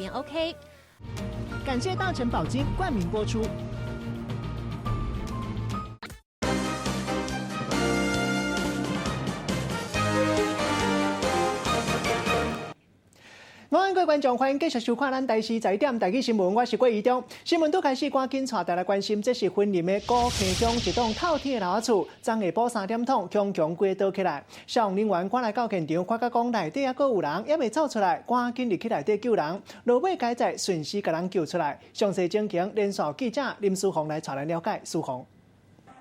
邊 OK。感謝大成寶金冠名播出。晚安，各位觀眾，歡迎繼續收看咱台視十一點台語新聞，我是郭怡中。新聞拄開始，趕緊帶大家關心，這是雲林的古坑鄉一棟透天的樓仔厝，昨下晡3點鐘，強強規倒起來。消防人員趕來到現場，發覺講內底猶閣有人，猶未走出來，趕緊入去內底救人。落尾佳哉順勢共人救出來。詳細情形，連線記者林書宏來帶咱了解。書宏。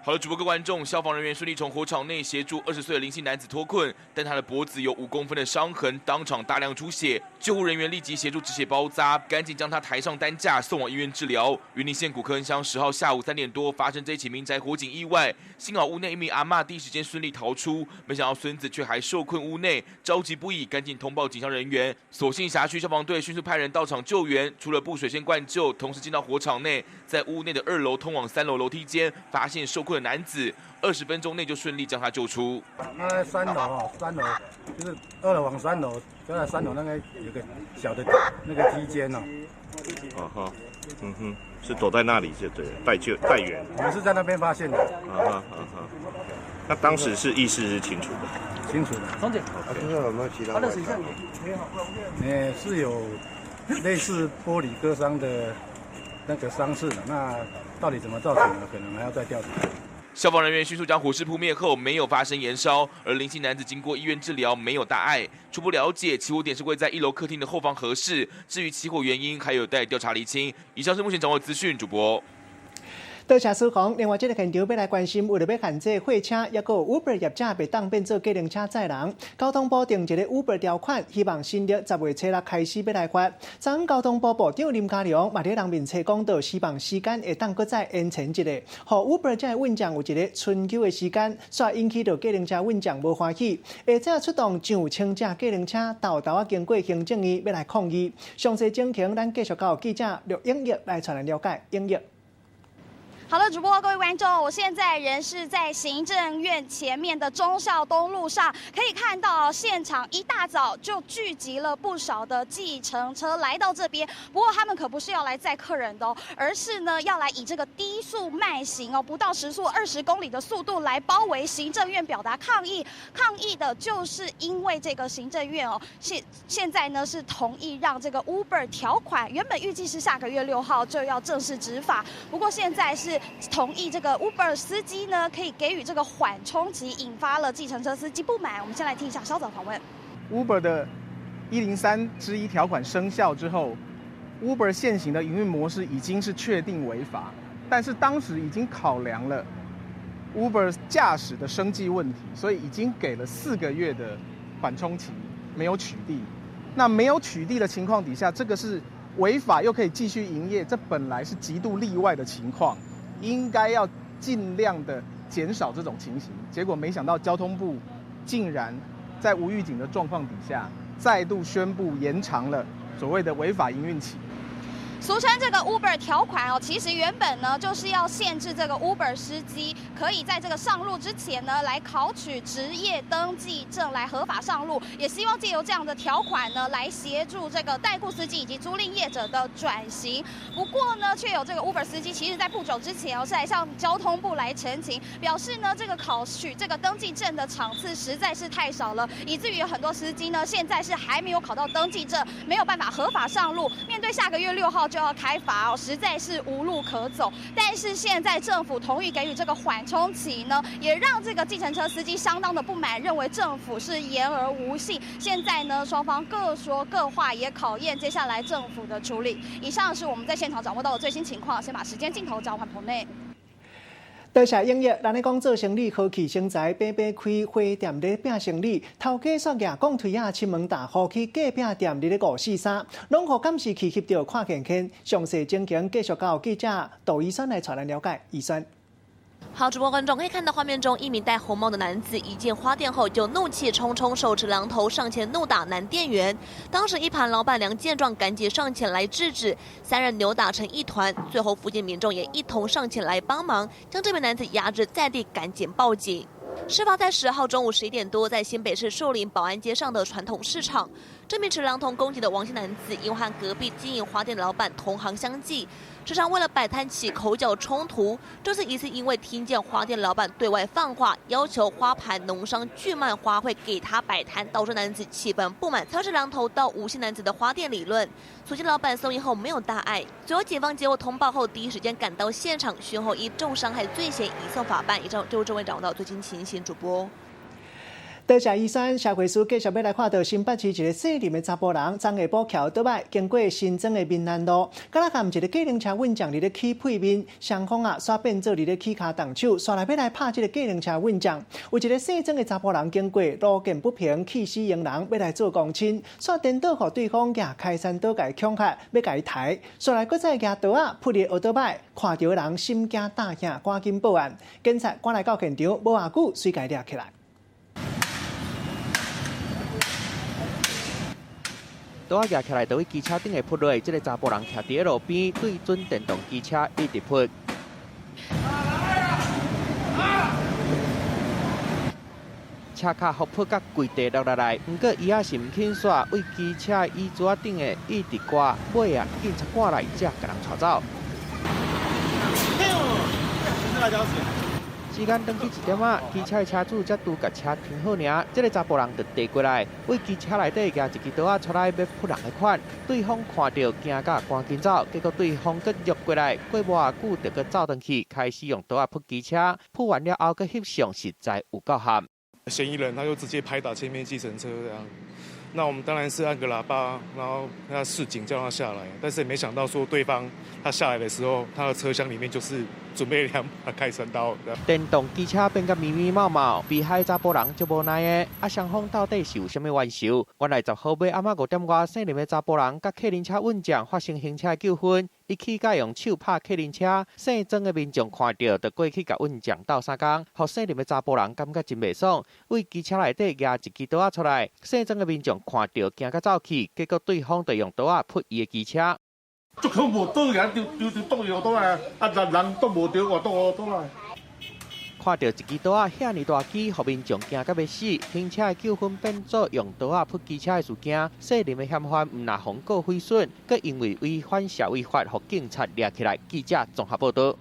好了，主播各位觀眾，消防人員順利從火場內協助20歲的林姓男子脫困，但他的脖子有5公分的傷痕，當場大量出血。救護人員立即協助止血包紮，趕緊將他抬上擔架送往醫院治療。雲林縣古坑鄉10號下午3點多發生這起民宅火警意外，幸好屋內一名阿嬤第一時間順利逃出，沒想到孫子卻還受困屋內，着急不已，趕緊通報警消人員。所幸轄區消防隊迅速派人到場救援，除了布水線灌救，同時進到火場內，在屋內的二樓通往三樓樓梯間發現受困的男子，20分鐘內就順利將他救出。那三樓哦，三樓就是二樓往三樓，就在三樓那個有個小的那個梯間哦。哦哈，嗯哼，是躲在那裡就對了，待救待援。我們是在那邊發現的。啊哈啊哈，那當時是意識是清楚的。清楚的。張姐，有沒有其他外傷？是有類似玻璃割傷的那個傷勢的，那到底怎麼造成的，可能還要再調查。消防人員迅速將火勢撲滅後，沒有發生延燒。而林姓男子經過醫院治療，沒有大礙。初步了解，起火點是位在一樓客廳的後方和室。至於起火原因，還有待調查釐清。以上是目前掌握資訊，主播。多謝書宏。另外，這個現場欲來關心，為著欲限制貨車，抑閣有 Uber 業者袂當變做計程車載人，交通部訂一个 Uber 條款，希望新曆10月初六開始欲來罰。昨昏交通部部長林佳龍嘛佇人面冊講到，希望時間會當閣再延長一下，予 Uber 這个運將有一个春秋的時間，煞引起著計程車運將無歡喜，下晝出動上千架計程車，沓沓仔經過行政院欲來抗議。詳細情形，咱繼續交予記者陸英玉來帶咱了解。英玉。好的，主播各位觀眾，我現在人是在行政院前面的忠孝東路上，可以看到現場一大早就聚集了不少的計程車來到這邊。不過他們可不是要來載客人的哦，而是呢要來以這個低速慢行哦，不到時速20公里的速度來包圍行政院，表達抗議。抗議的就是因為這個行政院哦，現在呢是同意讓這個 Uber 條款，原本預計是下個月6號就要正式執法，不過現在是同意這個 Uber 司機呢，可以給予這個緩衝期，引發了計程車司機不滿。我們先來聽一下稍早訪問。 Uber 的103之1條款生效之後，Uber 現行的營運模式已經是確定違法，但是當時已經考量了 Uber 駕駛的生計問題，所以已經給了4個月的緩衝期，沒有取締。那沒有取締的情況底下，這個是違法又可以繼續營業，這本來是極度例外的情況。應該要盡量的減少這種情形，結果沒想到交通部竟然在無預警的狀況底下，再度宣布延長了所謂的違法營運期。俗稱這個 Uber 條款哦，其實原本呢就是要限制這個 Uber 司機可以在這個上路之前呢來考取職業登記證來合法上路，也希望借由這樣的條款呢來協助這個代僱司機以及租賃業者的轉型。不過呢，卻有這個 Uber 司機，其實在不久之前哦是來向交通部來陳情，表示呢這個考取這個登記證的場次實在是太少了，以至於很多司機呢現在是還沒有考到登記證，沒有辦法合法上路。面對下個月六號就要開罰哦，實在是無路可走。但是現在政府同意給予這個緩衝期呢，也讓這個計程車司機相當的不滿，認為政府是言而無信。現在呢，雙方各說各話，也考驗接下來政府的處理。以上是我們在現場掌握到的最新情況。先把時間鏡頭交還棚內。多謝英業，咱咧講做生理和氣生財，平平開花店咧拼生理，頭家煞舉鋼槌仔親門踏戶去隔壁店佇咧五四三，攏予監視器翕著看見見。詳細情形繼續交予記者杜怡萱來帶咱了解。怡萱。好，直播觀眾可以看到畫面中，一名戴紅帽的男子一進花店後就怒氣沖沖，手持榔頭上前怒打男店員。當時一旁老闆娘見狀，趕緊上前來制止，三人扭打成一團。最後附近民眾也一同上前來幫忙，將這名男子壓制在地，趕緊報警。事發在10號中午11點多，在新北市樹林保安街上的傳統市場，這名持榔頭攻擊的王姓男子，因為和隔壁經營花店的老闆同行相忌，時常為了擺攤起口角衝突。這次疑似因為聽見花店老闆對外放話，要求花盤農商拒賣花卉給他擺攤，導致男子氣憤不滿，操持榔頭到吳姓男子的花店理論。所幸老闆送醫後沒有大礙。隨後警方接獲通報後，第一時間趕到現場，訊後以重傷害罪嫌移送法辦。以上就這位掌握到最新情形，主播。多謝醫生，社會師繼續欲來看著新北市一个姓林的查埔人，昨下晡騎倒擺經過新莊的民安路，敢若共一个計程車運將佇咧起屁面，雙方啊，煞變做佇咧起跤動手，煞來欲來拍這个計程車運將。有一个姓曾的查埔人經過，路見不平，氣死用人，欲來做公親，煞顛倒予對方舉開山刀共伊恐嚇，欲共伊刣，煞來閣再舉刀仔撲伊的奧多擺，看著人心驚膽驚，趕緊報案。警察趕來到現場，無偌久，隨共掠起來。刀仔舉起來，就佇機車頂下撲落。這个查埔人徛佇路邊，對準電動機車一直撲。車跤予撲甲規地落落來，毋過伊也是毋肯煞，為機車椅子仔頂下一直掛。尾啊，警察趕來才共人帶走。時間轉去一點仔，機車的車主才拄共車停好爾，這个查埔人就趒過來，為機車內底舉一支刀仔出來欲撲人的款，對方看著驚甲趕緊走，結果對方閣約過來，過無偌久就閣走轉去，開始用刀仔撲機車，撲完了後閣翕相，實在有夠譀。嫌疑人他就直接拍打前面計程車這樣，那我們當然是按個喇叭，然後他示警叫他下來，但是也沒想到說對方他下來的時候，他的車廂裡面就是準備兩把開山刀。電動機車變甲密密麻麻，被害查埔人足無奈的。啊，雙方到底是有啥物冤仇？原來10號尾暗仔5點外，姓林的查埔人佮客運車運將發生行車糾紛，伊起共用手拍客運車，姓曾的民眾看著，就過去共運將鬥相共，予姓林的查埔人感覺真袂爽，為機車內底舉一支刀仔出來，姓曾的民眾看著驚甲走去，結果對方就用刀仔撲伊的機車。足恐怖，刀爾丟丟丟擋伊刀啊！啊，人人擋無著，我擋我刀啊！看著一支刀仔遐爾大支，予民眾驚甲欲死。停車的糾紛變做用刀仔撲機車的事件，姓林的嫌犯毋但予告毀損，閣因為違反社會法，予警察掠起來。記者綜合報導。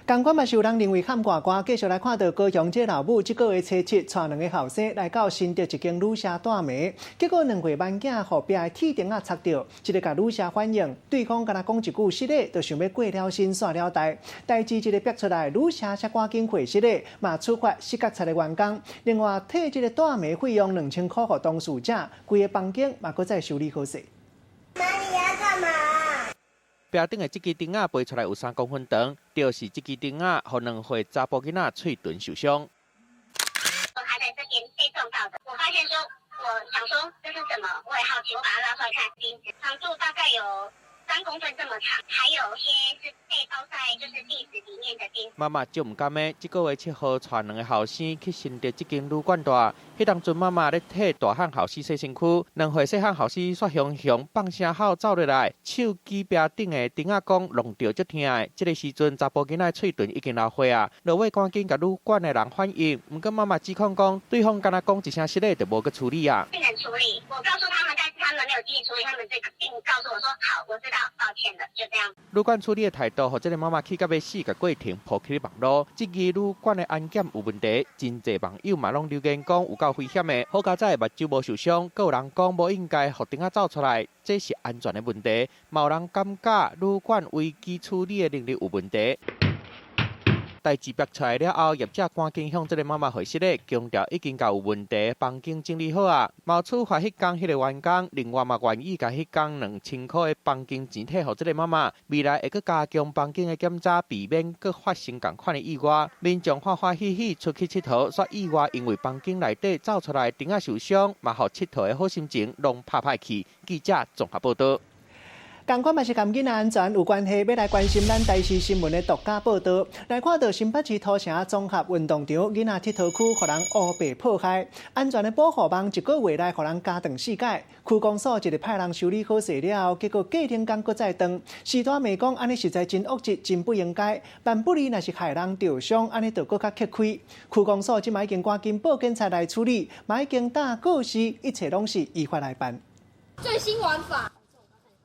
仝款嘛是有人認為坎外掛，繼續來看著高雄這老母，這個月初七，帶兩个後生來到新竹一間旅社蹛暝，結果兩歲蠻囝予壁的鐵釘仔插著，一个共旅社反映，對方敢若講一句失禮，就想欲過了身煞了代。代誌一个逼出來，旅社才趕緊回失禮，嘛處罰失覺察的員工，另外退這个蹛暝費用2000箍予當事者，規个房間嘛閣再修理好勢。壁頂的這支釘仔飛出來有3公分長，就是這支釘仔，予兩歲查埔囡仔喙唇受傷。他在這邊被撞到的，我發現說，我想說這是什麼，我也好奇，我把它拉出來看，釘子長度大概有3公分這麼長，還有些是被包在就是地址裡面的釘子。媽媽足毋甘的，這個月7號帶兩个後生去新竹這間旅館蹛。彼當陣媽媽咧替大漢後生洗身軀，兩歲細漢後生煞雄雄放聲吼走入來，手指壁頂的釘仔講弄著足疼的。這个時陣查埔囡仔喙唇已經流血啊，落尾趕緊共旅館的人反映，毋過媽媽指控講，對方敢若講一聲失禮就無閣處理啊。不能處理，我告訴他們，但是他們沒有積極處理，他們就告訴我說好，我知道，抱歉了，就這樣。旅館處理的態度，予這个媽媽氣甲欲死，共過程 po 去網路，質疑旅館的安檢有問題，真濟網友嘛攏留言講有夠危險的，好佳哉目睭無受傷，閣有人講無應該予釘仔走出來，這是安全的問題。嘛有人感覺旅館危機處理的能力有問題。代誌爆出來了後，業者趕緊向這个媽媽回失禮，強調已經共有問題房間整理好啊，嘛處罰彼工彼个員工，另外嘛願意共彼工2000箍的房間錢退予這个媽媽。未來會閣加強房間的檢查，避免閣發生仝款的意外。民眾歡歡喜喜出去𨑨迌，煞意外因為房間內底走出來釘仔受傷，嘛予𨑨迌的好心情攏拍歹去。記者綜合報導。仝款嘛是佮囡仔安全有關係，欲來關心咱台視新聞的獨家報導。來看到新北市土城綜合運動場囡仔𨑨迌區，予人烏白破壞，安全的保護網一個月內予人鉸斷四改。區公所一日派人修理好勢了後，結果隔兩工閣再斷。序大罵講按呢實在真惡質，真不應該。萬不利若是害人著傷，按呢就閣較吃虧。區公所這馬已經趕緊報警察來處理，嘛已經打告示，一切攏是依法來辦。最新玩法。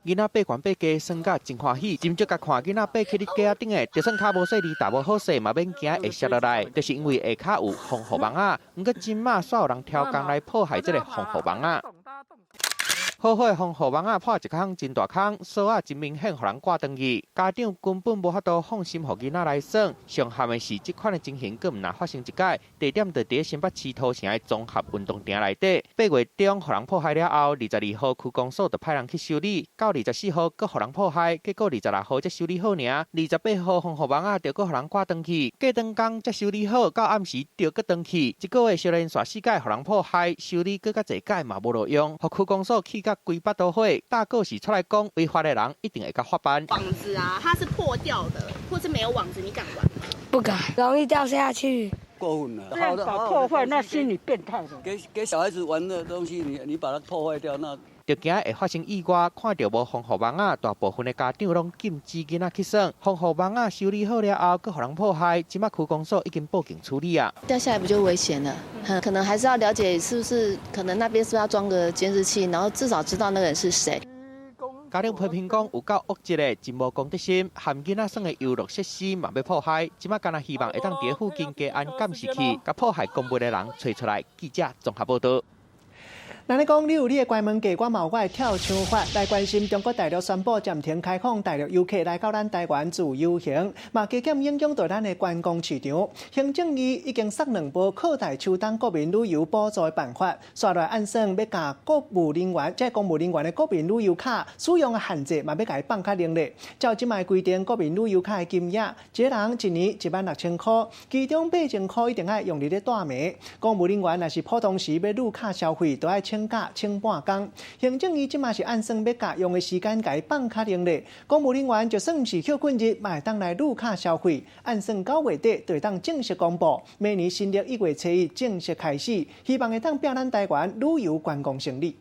囡仔爬懸爬低，耍甲真歡喜。真少共看囡仔爬去咧架仔頂的，就算跤無細膩，踏無好勢，嘛免驚會摔落來。就是因為下跤有防護網仔。毋過這馬煞有人刁工來破壞這个防護網仔。好好的防護網仔破一空真大空，索仔真明顯予人割斷去。家長根本無法度放心予囡仔來耍。上譀的是，這款的情形閣毋若發生一擺，地點就佇新北市土城的綜合運動場內底。8月中予人破壞了後，22號區公所就派人去修理，到24號閣予人破壞，結果26號才修理好爾。28號防護網仔就閣予人割斷去，過兩工才修理好，到暗時就閣斷去。一個月相連紲四擺予人破壞，修理閣較濟擺嘛無路用，予區公所氣甲規腹肚火，打告示出來講，違法的人一定會共法辦。網子啊，它是破掉的，或是沒有網子，你敢玩嗎？不敢，容易掉下去。過分了，這樣搞破壞，那心理變態的。給小孩子玩的東西，你把它破壞掉，那就驚會發生意外。看著無防護網仔，大部分的家長攏禁止囡仔去耍。防護網仔修理好了後，閣予人破壞，這馬區公所已經報警處理啊。掉下來不就危險了？可能還是要了解是不是，可能那邊是不是要裝個監視器，然後至少知道那個人是誰。家長批評講有夠惡質的，真無公德心，含囡仔耍的遊樂設施嘛欲破壞，這馬干焦希望會當佇附近加安監視器，共破壞公物的人揣出來。記者綜合報導。咱咧講，你有你的關門雞，我嘛有我的跳牆法。來關心中國大陸宣布暫停開放大陸遊客來到咱台灣自由行，嘛加減影響到咱的觀光市場。行政院已經捒兩步擴大秋冬國民旅遊補助的辦法，紲來按算欲共國務人員，這公務人員的國民旅遊卡使用的限制嘛欲共伊放較嚴厲。照這擺規定，國民旅遊卡的金額，一個人一年16,000箍，其中8,000箍一定愛用佇咧帶暝。公務人員若是普通時欲入卡消費，都愛請假請半工。行政院這馬是按算欲共用的時間共伊放較靈咧。公務人員就算毋是歇睏日，嘛會當來入卡消費。按算9月底就會當正式公布，明年新曆1月初1正式開始，希望會當拼咱台灣旅遊觀光生意。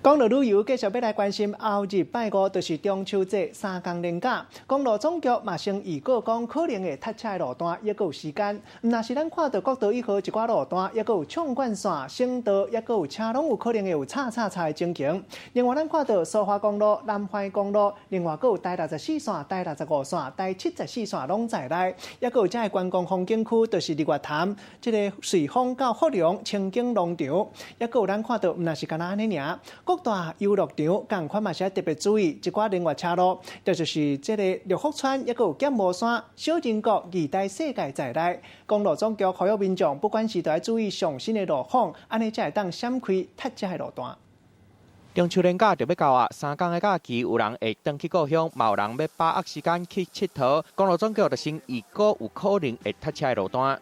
講到旅遊，繼續欲來關心後日拜五就是中秋節三工連假，公路總局嘛先預告講可能會塞車的路段，猶閣有時間。毋若是咱看著國道1號一寡路段，猶閣有縱貫線、省道，猶閣有車攏有可能會有插插插的情形。另外，咱看著蘇花公路、南環公路，另外閣有台64線、台65線、台74線攏在內，猶閣有遮个觀光風景區，就是日月潭、這个瑞豐到福隆清境農場，猶閣有咱看著毋若是干焦按呢爾。各大遊樂場仝款嘛是愛特別注意一寡連月車路，就是這个六福村，猶閣有減無山、小人國、二代世界在內。公路總局呼籲民眾，不管是都愛注意上新的路況，按呢才會當閃開塞車的路段。中秋連假就欲到啊，三工的假期，有人會轉去故鄉，嘛有人欲把握時間去𨑨迌。公路總局就先預估有可能會塞車的路段。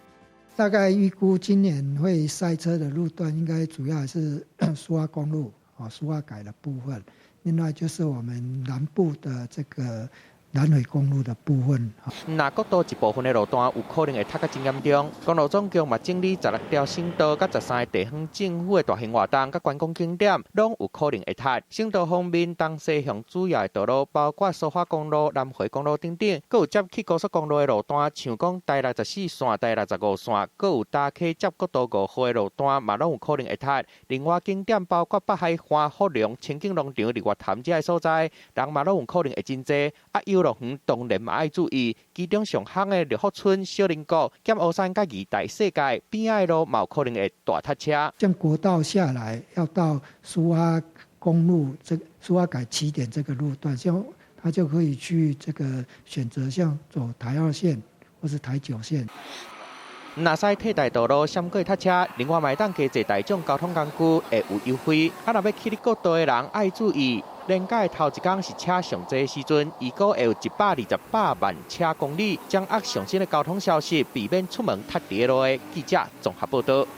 大概預估今年會塞車的路段，應該主要還是蘇花公路。哦，蘇花改的部分，另外就是我們南部的這個南迴公路的部分。若國道一部分的路段有可能會塞甲真嚴重。公路總局嘛整理16條省道佮13個地方政府的大型活動佮觀光景點，攏有可能會塞。省道方面，東西向主要的道路包括蘇花公路、南迴公路等等，閣有接去高速公路的路段，像講台64線、台65線，閣有搭客接國道5號的路段，嘛攏有可能會塞。另外景點包括北海岸、福隆、清境農場、日月潭這个所在，人嘛攏有可能會真濟。啊，遊樂園當然嘛愛注意，其中上夯的六福村、小林國、減烏山佮二代世界邊仔的路，嘛有可能會大塞車。像國道下來要到蘇花公路，這蘇花改起點這個路段，像他就可以去這個選擇像走台2線或是台9線。若使替代道路閃過塞車，另外嘛會當加坐大眾交通工具會有優惠。啊，若欲去咧國道的人愛注意，連假的頭一工是車上濟的時陣，預估會有128萬車公里。掌握上新的交通消息，避免出門塞佇咧路的記者綜合報導。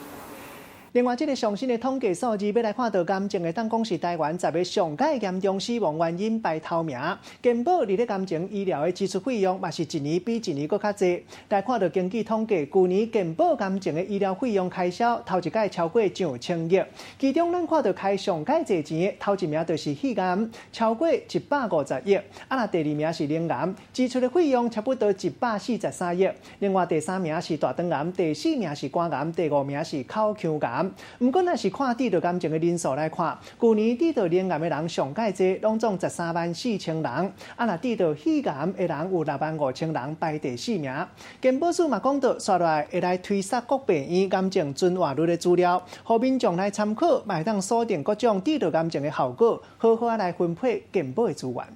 另外，這个上新的統計數字，欲來看到癌症會當講是台灣十个上蓋嚴重死亡原因排頭名。健保佇咧癌症醫療的支出費用，嘛是一年比一年閣較濟。來看到根據統計，舊年健保癌症的醫療費用開銷，頭一擺超過上千億。其中，咱看到開上蓋濟錢的頭一名就是肺癌，超過150億。啊，若第二名是乳癌，支出的費用差不多143億。另外第三名是大腸癌，第四名是肝癌，第五名是口腔癌。毋過，若是看得著癌症的人數來看，舊年得著乳癌的人上蓋濟，攏總13萬4千人。啊，若得著肺癌的人有6萬5千人，排第四名。健保署嘛講到，紲落來會來推捒各病院癌症存活率的資料，予民眾來參考，嘛會當鎖定各種得著癌症的效果，好好來分配健保的資源。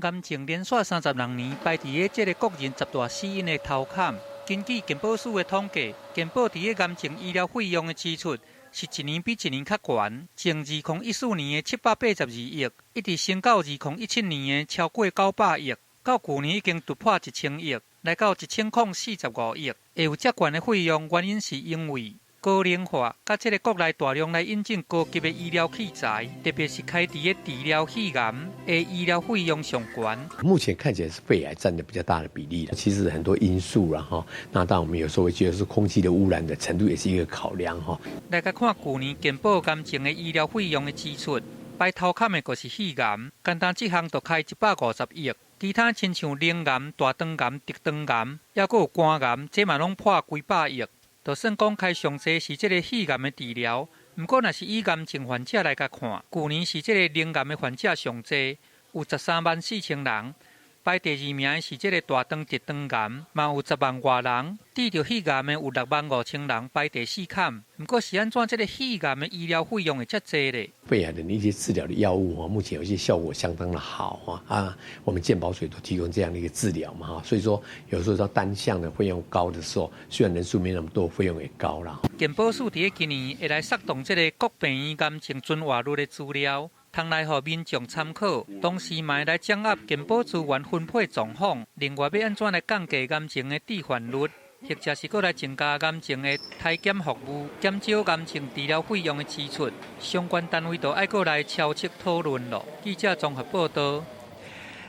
癌症連續36年排佇咧這个國人十大死因的頭坎。根據健保署的統計，健保佇咧癌症醫療費用的支出是一年比一年較懸，從2014年的782億，一直升到2017年的超過900億，到舊年已經突破1000億，來到1045億。會有遮懸的費用，原因是因為高齡化，佮這个國內大量來引進高級的醫療器材，特別是開佇咧治療肺癌的醫療費用上懸。目前看起來是肺癌佔的比較大的比例啦，其實很多因素啦，哈。那當然我們有時候會覺得是空氣的污染的程度也是一個考量，哈。來共看舊年健保癌症的醫療費用的支出，排頭坎的就是肺癌，單單這項就開150億。其他親像乳癌、大腸癌、直腸癌，抑閣有肝癌，這嘛攏破幾百億。就算講開上濟是這个肺癌的治療，毋過若是以癌症患者來共看，舊年是這个乳癌的患者上濟，有13萬4千人。排第二名的是這个大腸直腸癌，嘛有10萬外人。得著肺癌的有6萬5千人，排第四坎。毋過是按怎這个肺癌的醫療費用會遮濟咧？肺癌的一些治療的藥物啊，目前有些效果相當的好啊，我們健保署都提供這樣的一個治療嘛，哈，所以說有時候說單項的費用高的時候，雖然人數沒那麼多，費用也高啦。健保署佇咧今年會來策動這个各病院癌症存活率的資料，通來予民眾參考，同時嘛會來掌握健保資源分配狀況。另外，欲按怎來降低癌症的致患率，或者是閣來增加癌症的篩檢服務，減少癌症治療費用的支出，相關單位都愛閣來敲策討論咯。記者綜合報道。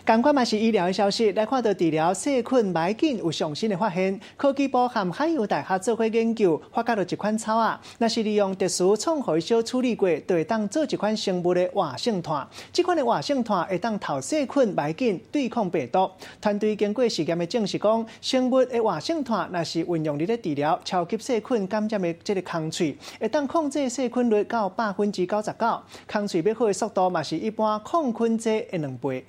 仝款嘛是醫療的消息，來看到治療細菌袂緊有上新的發現。科技部和海洋大學做伙研究，發覺著一款草仔，若是利用特殊創予小處理過，就會當做一款生物的活性炭。這款的活性炭會當透細菌袂緊對抗病毒。團隊經過實驗的證實講，生物的活性炭若是運用佇咧治療超級細菌感染的這个空喙，會當控制細菌率到99%，空喙欲好的速度嘛是一般抗菌劑的兩倍。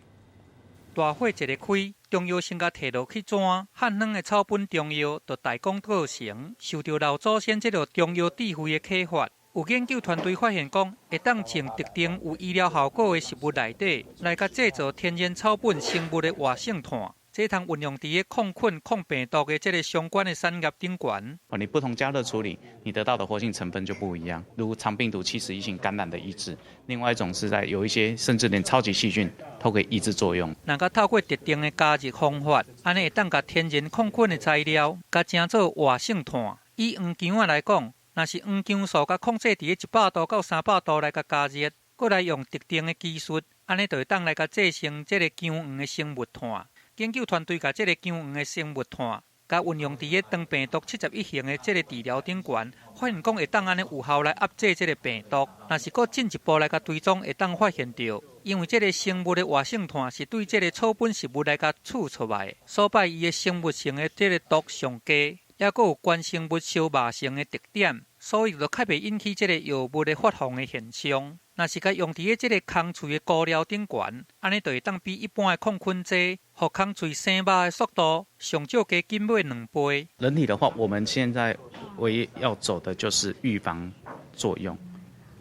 大火一个開，中藥先共提落去紙，漢軟的草本中藥就大功告成，受著老祖先這个中藥智慧的啟發。有研究團隊發現講，會當從特定有醫療效果的食物內底，來共製造天然草本生物的活性炭，這通運用佇咧抗菌、抗病毒的這个相關的產業頂懸。你不同加熱處理，你得到的活性成分就不一樣。如腸病毒71型感染的抑制，另外一種是在有一些甚至連超級細菌都可以抑制作用。若共透過特定的加熱方法，按呢會當共天然抗菌的材料，共成做活性炭。以黃薑仔來講，若是黃薑素共控制佇咧100度到300度來共加熱，閣來用特定的技術，按呢就會當來共製成這个薑黃的生物炭。研究團隊共這个薑黃的生物炭，共運用佇咧腸病毒71型的這个治療頂懸，發現講會當按呢有效來壓制這个病毒。若是閣進一步來共追蹤，會當發現著，因為這个生物的活性炭是對這个草本食物來共取出來的，所以伊的生物性的這个毒上低，抑閣有懸生物相峇性的特點，所以就較袂引起這个藥物的發放的現象。若是共用佇咧這个空喙的敷料頂懸，按呢就會當比一般的抗菌劑，予空喙生肉的速度上少加緊尾兩倍。人體的話，我們現在唯一要走的就是預防作用，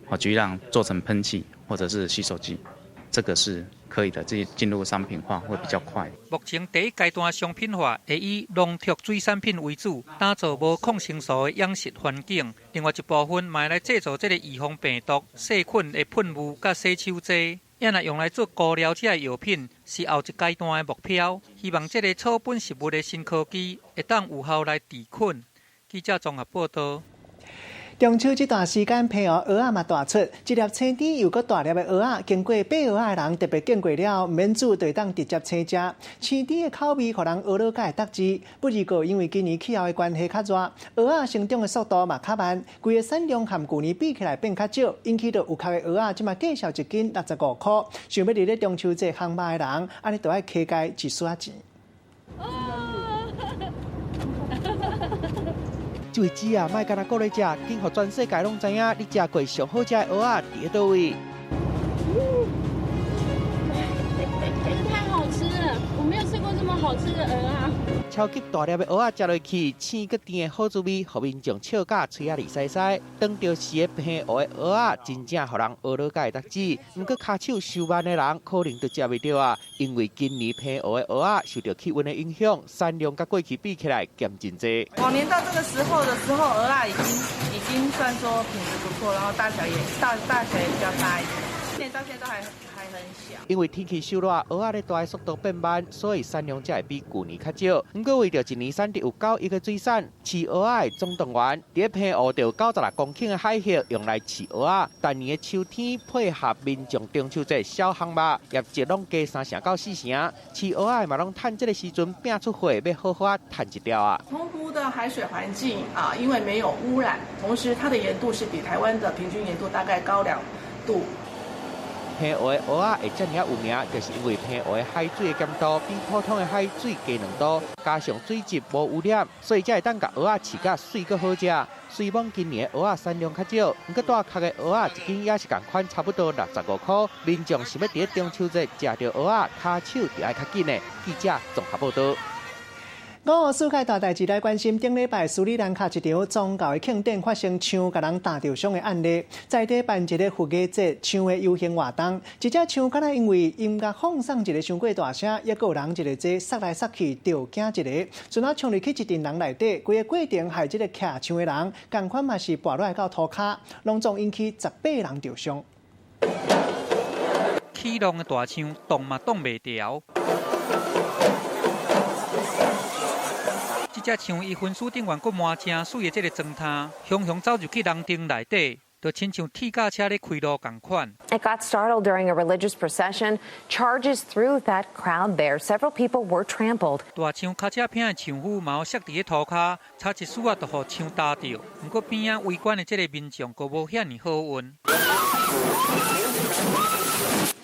好，舉例做成噴劑或者是洗手劑，這個是可以的，這進入商品化會比較快。目前第一階段商品化會以農特水產品為主，打造無抗生素的養殖環境。另外一部分嘛會來製造這个預防病毒、細菌的噴霧佮洗手劑。也若用來做敷料這个藥品，是後一階段的目標。希望這个草本食物的新科技會當有效來治菌。記者綜合報道。中秋這段時間，澎湖蚵仔嘛大出，一粒青甜又閣大粒的蚵仔，經過掰蚵仔的人特別見過了，毋免煮，就會當直接生食。青甜的口味，予人呵咾佮會得志。不過，因為今年氣候的關係較熱，蚵仔成長的速度嘛較慢，規個產量和舊年比起來變較少，引起著有殼的蚵仔，這馬價數一斤六十五箍。想欲佇咧中秋節烘肉的人，按呢就愛加加一絲仔錢。這位姊啊，莫干焦顧咧食，緊予全世界攏知影你食過上好食的蚵仔佇佗位。太好吃了，我沒有吃過這麼好吃的蚵仔。超級大粒的蚵仔食落去，鮮閣甜的好滋味，予民眾笑甲喙仔膩澀澀。當著時的澎湖的蚵仔，真正予人呵咾佮會得志。毋過跤手傷慢的人，可能就食袂著啊，因為今年澎湖的蚵仔受著氣溫的影響，產量佮過去比起來減真濟。往年到這個時候的時候，蚵仔已經算說品質不錯，然後大小也大大小也比較大一點。今年到現在都還很小。因為天氣受熱，蚵仔咧大的速度變慢，所以產量才會比舊年較少。毋過為著一年產值有9億的水產，飼蚵仔的總動員，佇咧澎湖就有96公頃的海域用來飼蚵仔。逐年的秋天配合民眾中秋節小烘肉，業績攏加3成到4成。飼蚵仔嘛攏趁這個時陣拚出貨，欲好好仔趁一條啊。澎湖的海水環境啊，因為沒有污染，同時它的鹽度是比台灣的平均鹽度大概高2度。澎湖的蚵仔會遮爾仔有名，就是因為澎湖的海水的鹹度比普通的海水低2度，加上水質無污染，所以才會當共蚵仔飼甲媠閣好食。雖罔今年的蚵仔產量較少，毋過帶殼的蚵仔一斤也是仝款，差不多65箍。民眾想欲佇咧中秋節食著蚵仔，跤手就愛較緊的。記者綜合報導。五世界大代誌來關心，頂禮拜斯里蘭卡一場宗教的慶典發生象共人打著傷的案例，在地辦一个佛藝節象的遊行活動，一隻象敢若因為音樂放送一个傷過大聲，抑閣有人一个這捒來捒去，著驚一个，陣仔衝入去一陣人內底，規个過程害這个騎象的人，仝款嘛是跋落來到塗跤，攏總引起18人著傷。起浪的大象擋嘛擋袂牢。這隻象伊分屍頂懸閣滿正媠的這个妝衫，雄雄走入去人陣內底，就親像鐵甲車咧開路仝款。 It got startled during a religious procession, charges through that crowd there. Several people were trampled. 大象跤車坪的象夫嘛摔佇咧塗跤，差一絲仔就予象踏著。毋過邊仔圍觀的這个民眾，閣無遐爾好運。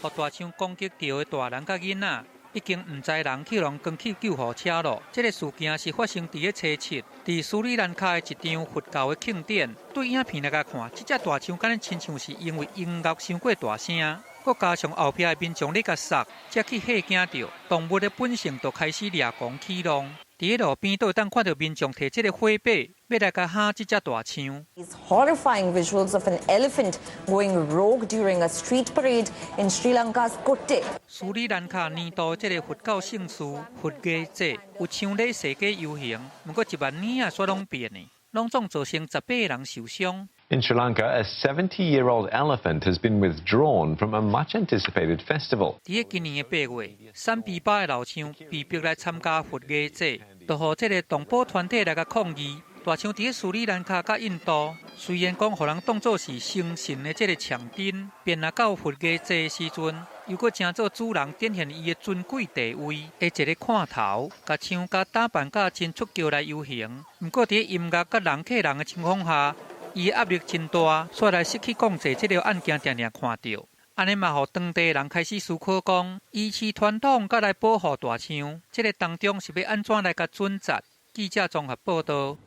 予大象攻擊著的大人佮囡仔，已經毋知人去予扛去救護車囉。這个事件是發生佇咧初七，佇斯里蘭卡的一場佛教的慶典。對影片來共看，這隻大象敢若親像是因為音樂傷過大聲，閣加上後壁的民眾咧共捒，才去嚇驚著。動物的本性就開始掠狂起浪。佇咧路邊都會當看著民眾提這个火把，欲來共嚇這隻大象。 Horrifying visuals of an elephant going rogue during a street parade in Sri Lanka's Kotte。斯里蘭卡年度這个佛教盛事佛藝節，有象咧踅街遊行，毋過一萬年仔煞攏變的，攏總造成18個人受傷。 In Sri Lanka, a 70-year-old elephant has been withdrawn from a much-anticipated festival. 佇咧今年的8月，瘦比巴的老象被逼來參加佛藝節，就予這个動保團體來共抗議。大象佇咧斯里蘭卡佮印度，雖然講予人當做是星神的這个象徵，變啊到佛藝節的時陣，又閣成做主人展現伊的尊貴地位的一个看頭，共象共打扮甲真出格來遊行。毋過佇咧音樂佮人客人的情況下，伊的壓力真大，煞來失去控制，這个案件定定看著，按呢嘛予當地人開始思考講，維持傳統佮來保護大象，這个當中是欲按怎來共準則？記者綜合報導。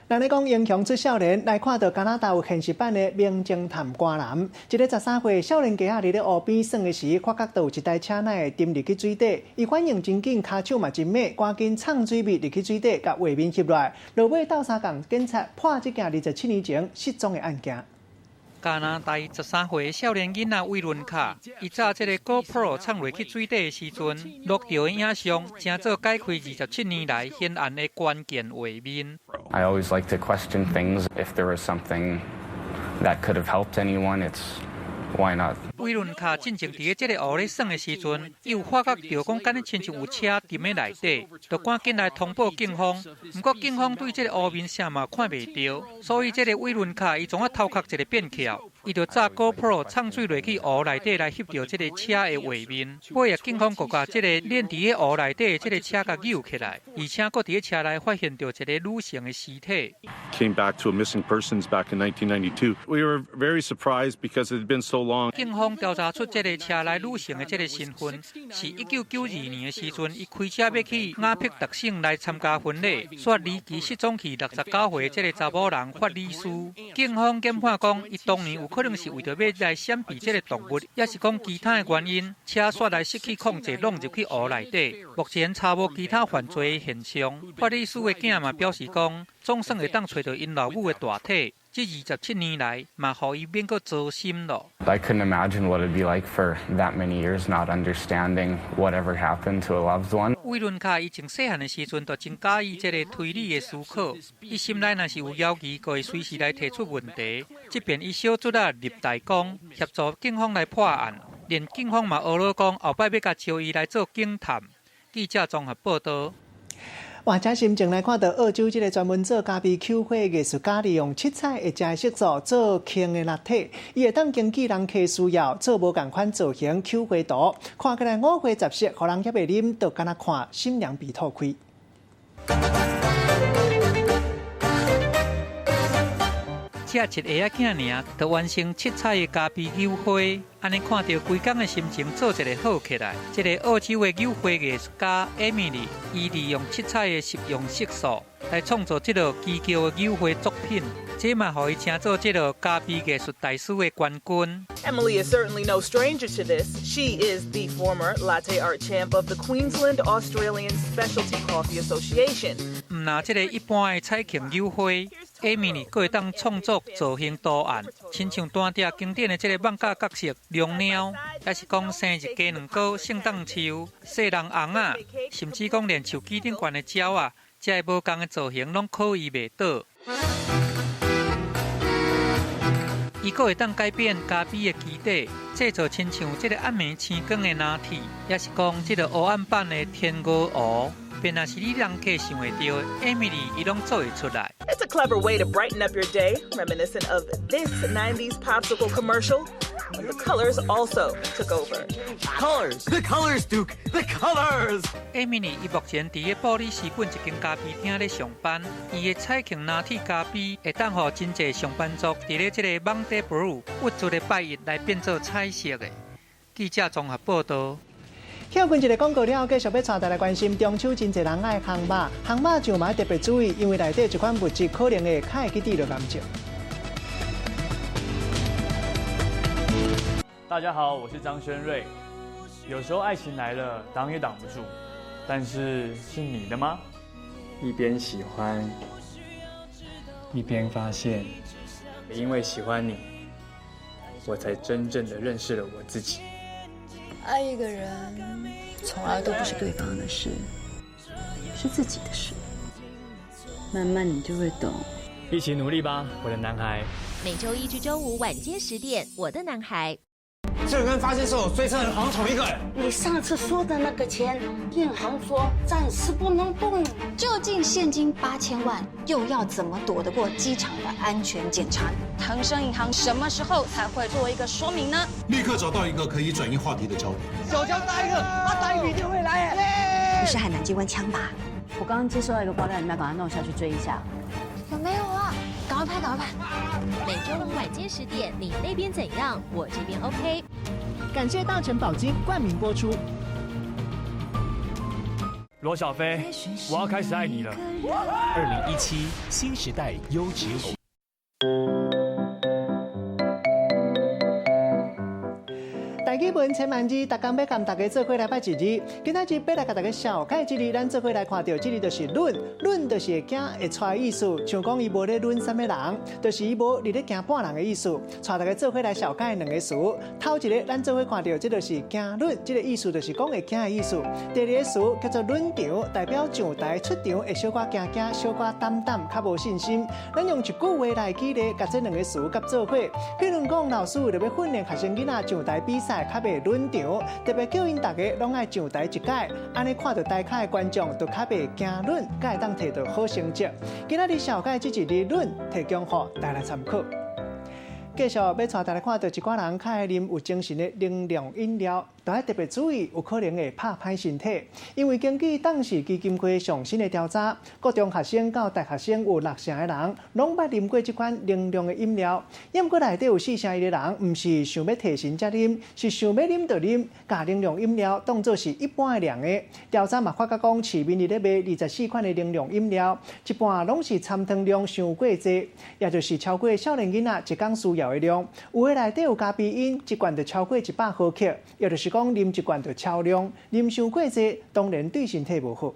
人咧講英雄出少年，來看著加拿大有現實版的名偵探柯南。一个13歲少年家仔佇咧湖邊耍的時，發覺著有一台車仔會沉入去水底，伊反應真緊，跤手嘛真猛，趕緊衝水面入去水底，共畫面翕落來。落尾鬥相共警察破這件27年前失蹤的案件。加拿大13歲的少年囡仔威倫卡，伊揸這个 GoPro 衝落去水底的時陣，錄著的影像，成做解開27年來懸案的關鍵畫面。 I always like to question things. If there was something that could have helped anyone, it's Why not? 威倫卡進前佇咧這个湖咧耍的時陣，伊有發覺著講，敢若親像有車踮咧內底，就趕緊來通報警方。毋過警方對這个湖面啥嘛看袂著，所以這个威倫卡伊創啊頭殼一个變巧，伊就紮 GoPro 沖水落去湖內底來翕著這个車的畫面。尾仔警方閣共這个躡佇咧湖內底的這个車共救起來，而且閣佇咧車內發現著一个女性的屍體。 Came back to a missing persons back in 1992. We were very surprised because it had been so long. 警方調查出這个車內女性的這个身份，是1992年的時陣，伊開車欲去雅碧特省來參加婚禮，煞離奇失蹤去69歲這个查某人法里斯。警方研判講，伊當年有可能是為著欲來閃避這个動物，抑是講其他的原因，車煞來失去控制，挵入去湖內底。目前查無其他犯罪的現象。法里斯的囝嘛表示講，總算會當揣著𪜶老母的大體。這27年來，嘛予伊免閣糟心咯。 I couldn't imagine what it'd be like for that many years not understanding whatever happened to a loved one. 威倫卡伊從細漢的時陣就真佮意這个推理的思考，伊心內若是有猶疑，閣會隨時來提出問題。這遍伊小卒仔立大功，協助警方來破案，連警方嘛呵咾講後擺欲共招伊來做警探。記者綜合報導。哇！這心情來看著澳洲這个專門做咖啡球花藝術家，利用七彩的食色素做輕的立體，伊會當根據人客需要做無仝款造型球花圖，看起來五花十色，予人猶袂啉，就敢若看心涼鼻吐開。食一下仔囝爾，就完成七彩的咖啡球花。按呢看著規工的心情做一个好起來。這个澳洲的球花藝術家艾米麗，伊利用七彩的食用色素來創造這个奇巧的球花作品，這嘛予伊成做這个咖啡藝術大師的冠軍。 Emily is certainly no stranger to this. She is the former latte art champ of the Queensland Australian Specialty Coffee Association. 毋若這个一般的彩虹球花，艾米麗閣會當創作造型圖案，親像單碟經典的這个艋舺角色龍貓，抑是講生日雞卵糕、聖誕樹、細人尪仔，甚至講連樹枝頂懸的鳥仔，這个無仝的造型攏可以袂倒。伊閣會當改變咖啡的基底，製造親像這个暗暝星光的拿鐵，抑是講這个黑暗版的天鵝湖。便若是你人客想會著的，艾米麗伊攏做會出來。 It's a clever way to brighten up your day, reminiscent of this 90s popsicle commercial when the colors also took over. Colors, the colors, Duke, the colors. 艾米麗伊目前佇咧布里斯本一間咖啡廳咧上班，伊的彩虹拿鐵咖啡會當予真濟上班族佇咧這个 Monday Blue 鬱卒的拜一來變做彩色的。記者綜合報導。歇睏一个廣告了後，繼續欲帶大家關心中秋真濟人愛烘肉，烘肉上嘛特別注意，因為內底一款物質可能會較會去得著癌症。大家好，我是張軒瑞。有時候愛情來了，擋也擋不住，但是是你的嗎？一邊喜歡，一邊發現，因為喜歡你，我才真正的認識了我自己。愛一個人，從來都不是對方的事，是自己的事。慢慢你就會懂。一起努力吧，我的男孩。每週一至週五晚間10點，我的男孩。這個跟發現時候追車人好像同一個人。你上次說的那個錢，銀行說暫時不能動。究竟現金8000萬，又要怎麼躲得過機場的安全檢查？騰生銀行什麼時候才會做一個說明呢？立刻找到一個可以轉移話題的焦點。小強打一個，他打一筆就會來。你是海南機關槍吧？我剛剛接收到一個爆料，你們要趕快弄下去追一下。有沒有啊？趕快拍，趕快拍！每週五晚間10點，你那邊怎樣？我這邊 OK。感謝大成寶金冠名播出。羅小飛，我要開始愛你了。2017新時代優質。台語文千萬字，逐工欲共大家做伙來掰一字。今仔日欲來共大家紹介這字，咱做伙來看著這字就是忍，忍就是會驚會掣的意思。像講伊無咧忍啥物人，就是伊無佇咧驚半人的意思。帶大家做伙來紹介兩个詞，頭一个咱做伙看著這就是驚忍，這个意思就是講會驚的意思。第二个詞叫做忍場，代表上台出場會小可驚驚、小可膽膽、較無信心。咱用一句話來舉例，共這兩个詞佮做伙。譬如講，老師為著欲訓練學生囡仔上台比賽，較袂忍場，特別叫𪜶逐个攏愛上台一擺，按呢看著台跤的觀眾就較袂驚忍，才會當提著好成績。今仔日紹介這一字忍，提供予大家來參考。繼續欲帶大家看著一寡人較愛啉有精神的能量飲料，都愛特別注意，有可能會拍歹身體。因為根據董氏基金會上新的調查，國中學生到大學生有六成的人攏捌啉過這款能量的飲料。毋過內底有四成一的人，毋是想欲提神才啉，是想欲啉就啉，共能量飲料當做是一般的量的。調查嘛發覺講，市面佇咧賣24款的能量飲料，一半攏是摻糖量傷過濟，也就是超過少年囡仔一工需要的量。有的內底有咖啡因，一罐就超過100毫克，也就是講啉一罐就超量，啉傷過濟，當然對身體無好。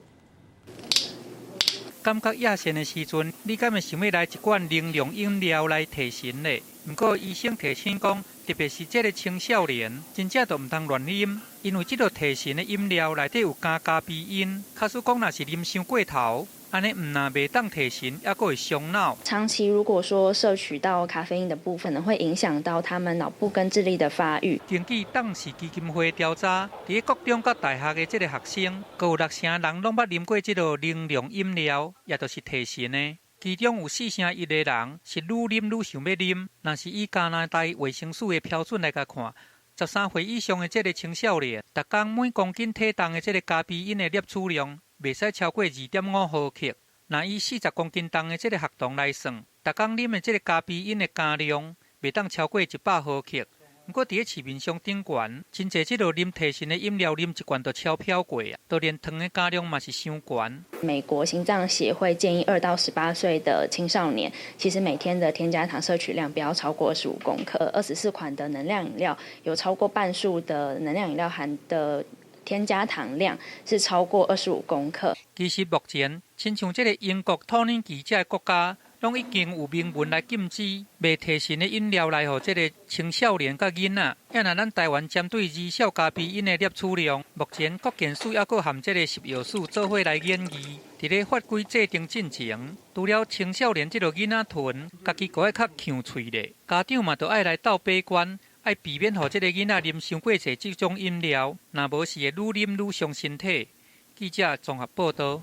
感覺野鉎的時陣，你敢會想欲來一罐能量飲料來提神咧？毋過醫生提醒講，特別是這个青少年，真正就毋通亂啉，因為這个提神的飲料內底有加咖啡因，假使講若是啉傷過頭，按呢毋但袂當提神，猶閣會傷腦。長期如果說攝取到咖啡因的部分呢，會影響到他們腦部跟智力的發育。根據董氏基金會調查，佇咧國中佮大學的這个學生，閣有六成人攏捌啉過這个能量飲料，也就是提神的。其中有四成一的人是愈啉愈想欲啉。若是以加拿大衛生署的標準來共看，13歲以上的這个青少年，逐工每公斤體重的這个咖啡因的攝取量，袂使超過2.5毫克。若以40公斤重的這个學童來算，逐工啉的這个咖啡因的加量，袂當超過100毫克。毋過佇咧市面上頂懸，真濟這个啉提神的飲料，啉一罐就超飄過啊！就連糖的加量嘛是傷懸。美國心臟協會建議2到18歲的青少年，其實每天的添加糖攝取量不要超過25公克。24款的能量飲料，有超過半數的能量飲料含的添加糖量是超過25公克。其實目前，親像這个英國、土耳其這个國家，攏已經有明文來禁止賣提神的飲料來予這个青少年佮囡仔。啊若咱台灣針對兒少咖啡因的攝取量，目前國健署猶閣和這个食藥署做伙來研議，佇咧法規制定進前，除了青少年這个囡仔囤，家己閣愛較強喙咧，家長嘛著愛來鬥把關，愛避免予這个囡仔啉傷過濟這種飲料，若無是會愈啉愈傷身體。記者綜合報導。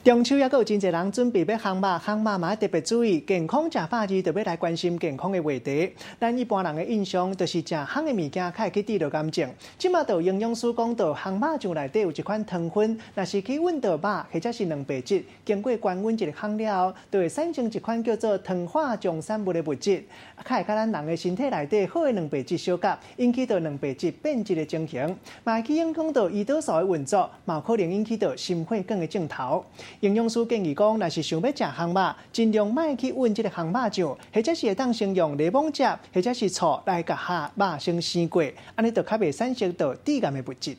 中秋猶閣有真濟人準備欲烘肉，烘肉嘛愛特別注意健康食百二，就欲來關心健康的話題。咱一般人的印象就是食烘的物件較會去得著癌症。這馬就有營養師講到，烘肉醬內底有一款糖分，若是去抡著肉或者是蛋白質，經過高溫一个烘了後，就會產生一款叫做糖化終產物的物質，較會佮咱人的身體內底好的蛋白質相夾，引起著蛋白質變質的情形，嘛會去影響著胰島素的運作，嘛有可能引起著心血管的症頭。營養師建議講，若是想欲食烘肉，盡量莫去抡這个烘肉醬，或者是會當先用檸檬汁，或者是醋來共肉先生過，按呢就較袂產生著致癌的物質。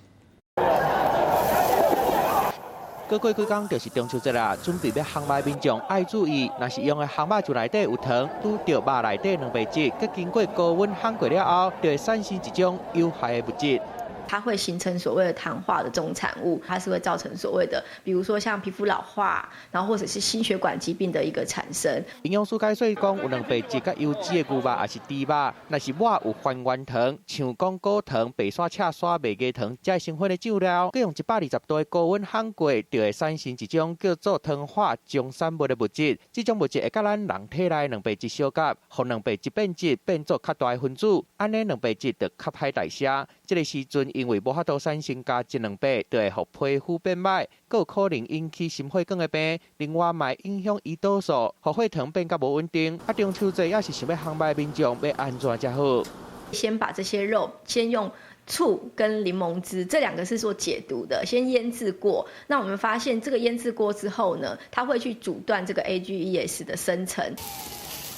閣過幾工就是中秋節啦，準備欲烘肉的民眾愛注意，若是用的烘肉醬內底有糖，拄著肉內底蛋白質，閣經過高溫烘過了後，就會產生一種有害的物質。它會形成所謂的糖化的終產物，它是會造成所謂的，比如說像皮膚老化，然後或者是心血管疾病的一個產生。營養師解說講，有蛋白質佮油脂的牛肉，抑是豬肉，若是抹有還原糖，像講果糖、白沙赤沙、麥芽糖，這成分的醬料，閣用120度的高溫烘過，就會產生一種叫做糖化終產物的物質。這種物質會佮咱人體內蛋白質相夾，予蛋白質變質，變做較大的分子，按呢蛋白質就較歹代謝。這个時陣因為無法度產生膠質蛋白，就會予皮膚變歹，閣有可能引起心血管的病。另外，嘛會影響胰島素，予血糖變較無穩定。啊，中秋節猶是想欲烘肉的民眾，欲按怎才好？先把這些肉先用醋跟檸檬汁，這兩個是做解毒的，先醃製過。那我們發現這個醃製過之後呢，它會去阻斷這個 AGEs 的生成。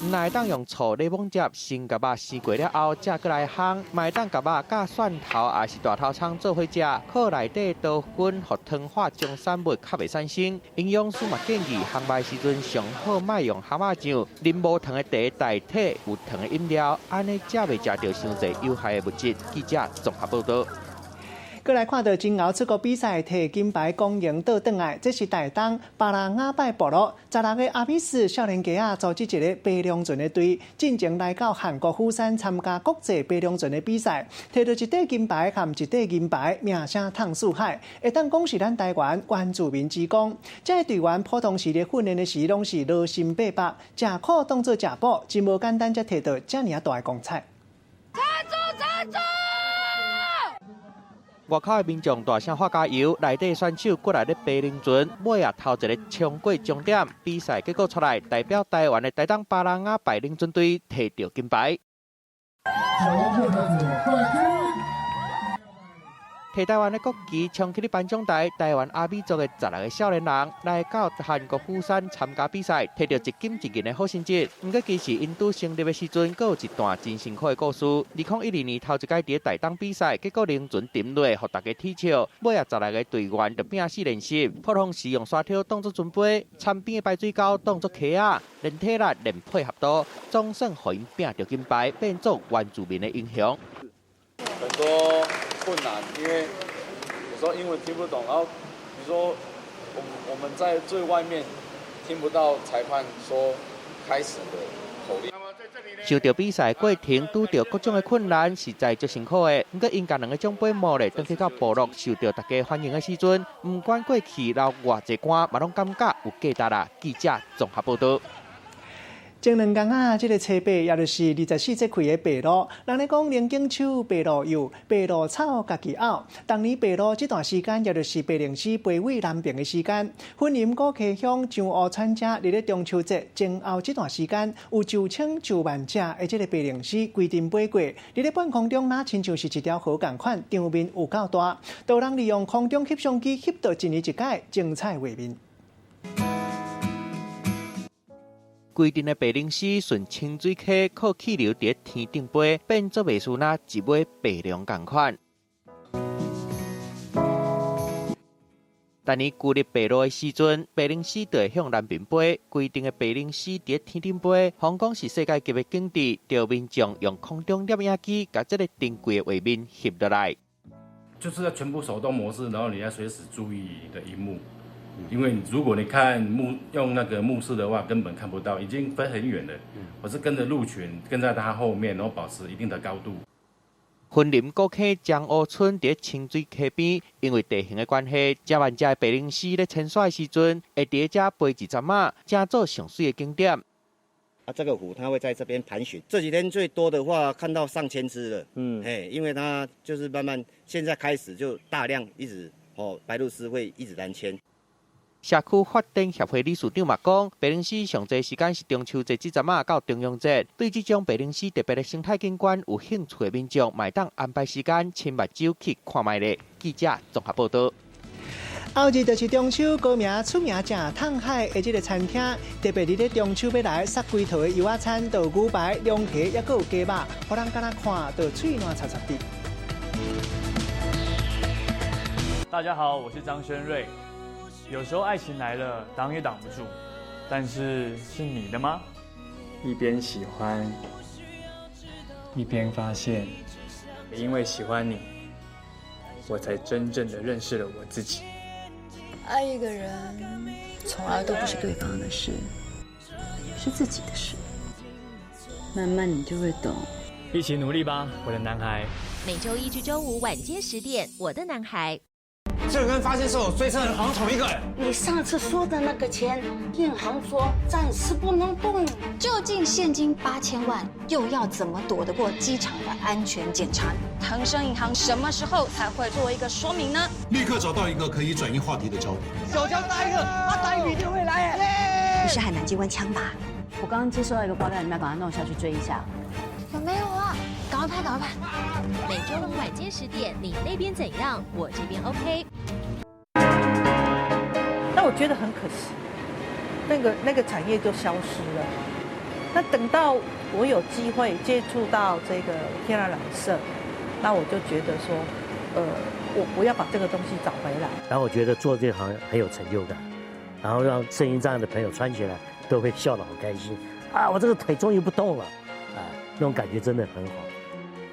毋但會當用醋、檸檬汁先共肉生過了後，才閣來烘，嘛會當共肉佮蒜頭抑是大頭蔥做伙食，靠內底多酚予糖化終產物較袂產生。營養師嘛建議，烘肉時陣上好莫用蚶仔醬，啉無糖的茶代替有糖的飲料，按呢才袂食著傷濟有害的物質。記者綜合報道。閣來看到真𠢕出國比賽提金牌光榮倒轉來，這是台東巴拉雅拜部落16個阿美斯少年家仔組織一个白龍船的隊，進前來到韓國釜山參加國際白龍船的比賽，提著一塊金牌和一塊銀牌，名聲淌四海。會當講是咱台灣原住民之光。這个隊員普通時咧訓練的時，攏是勞心八百，食苦當做食補，真無簡單，才提著遮爾大的光彩。站住！站住！外口的民眾大聲喊加油，內底選手過來咧爬龍船，尾仔頭一个衝過終點。比賽結果出來，代表台灣的台東巴拉雅白龍船隊提著金牌。提台灣的國旗衝去咧頒獎台，台灣阿美族的16個少年人來到韓國釜山參加比賽，提著一金一銀的好成績。毋過其實𪜶拄成立的時陣，閣有一段真辛苦的故事。2012年頭一擺佇台東比賽，結果龍船沉落，予大家恥笑。尾仔16個隊員就拼死練習，普通時用沙條當做船杯，田邊的排水溝當做溪仔，練體力、練配合度，總算予𪜶拼著金牌，變做原住民的英雄。很多困難，因為有時候英文聽不懂，然後比如說我們在最外面聽不到裁判說開始的口令。受著比賽過程拄著各種的困難，實在足辛苦的。毋過𪜶共兩个獎杯摸咧，轉去到部落受著大家歡迎的時陣，毋管過去流偌濟汗，嘛攏感覺有價值啦。記者綜合報道。前兩工啊，這个初八，也就是24節氣的白露，人咧講龍井手、白露柚、白露草家己拗。當年白露這段時間，也就是白龍絲飛往南爿的時間。雲林古溪鄉彰湖產者，佇咧中秋節前後這段時間，有上千上萬隻的這个白龍絲規陣飛過，佇咧半空中，若親像是一條河仝款，場面有夠大。都人利用空中翕相機翕著一年一擺精彩畫面。規陣的白龍絲順清水溪靠氣流佇天頂飛，變做袂輸若一尾白龍仝款。逐年舊曆白露的時陣，白龍絲就會向南邊飛。規陣的白龍絲佇天頂飛，香港是世界級的景致，著民眾用空中攝影機共這个珍貴的畫面翕落來。就是要全部手動模式，然後你要隨時注意你的螢幕。因為如果你看目用那個目視的話，根本看不到，已經飛很遠了。我是跟着鹿群，跟在它後面，然後保持一定的高度。雲林古坑彰湖村佇清水溪邊，因為地形的關係，遮萬隻的白龍絲咧遷徙的時陣，會佇遮飛一陣仔，成做上媠的景點。啊，這個虎它會在這邊盤旋，這幾天最多的話看到上千隻了。嘿，因為它就是慢慢現在開始就大量一直哦，白鷺鷥會一直南遷。社區發展協會理事長嘛講，白龍絲上濟時間是中秋節這陣仔到重陽節，對這種白龍絲特別的生態景觀有興趣的民眾，嘛會當安排時間親目睭去看覓咧。記者綜合報道。後日就是中秋，高明出名食燙海的這个餐廳，特別佇咧中秋欲來殺規套的油仔餐，就牛排、龍蝦，抑閣有雞肉，予人敢若看就喙瀾擦擦滴。大家好，我是張軒瑞。有時候愛情來了，擋也擋不住，但是是你的嗎？一邊喜歡，一邊發現，因為喜歡你，我才真正的認識了我自己。愛一個人，從來都不是對方的事，是自己的事。慢慢你就會懂。一起努力吧，我的男孩。每週一至週五晚間10點，我的男孩。這個跟發現時候追車人好像同一個人。你上次說的那個錢，銀行說暫時不能動。究竟現金8000萬又要怎麼躲得過機場的安全檢查？騰生銀行什麼時候才會做一個說明呢？立刻找到一個可以轉移話題的焦點。手槍打一個，啊，打一筆就會來。你是海南機關槍吧？我剛剛接收到一個爆料，你們要趕快弄下去追一下。有沒有啊？趕快拍，趕快拍！每週五晚間10點，你那邊怎樣？我這邊 OK。那我覺得很可惜，那個產業就消失了。那等到我有機會接觸到這個天然染色，那我就覺得說，我要把這個東西找回來。然後我覺得做這行很有成就感，然後讓身心障礙的朋友穿起來都會笑得好開心啊！我這個腿終於不痛了，啊，那種感覺真的很好。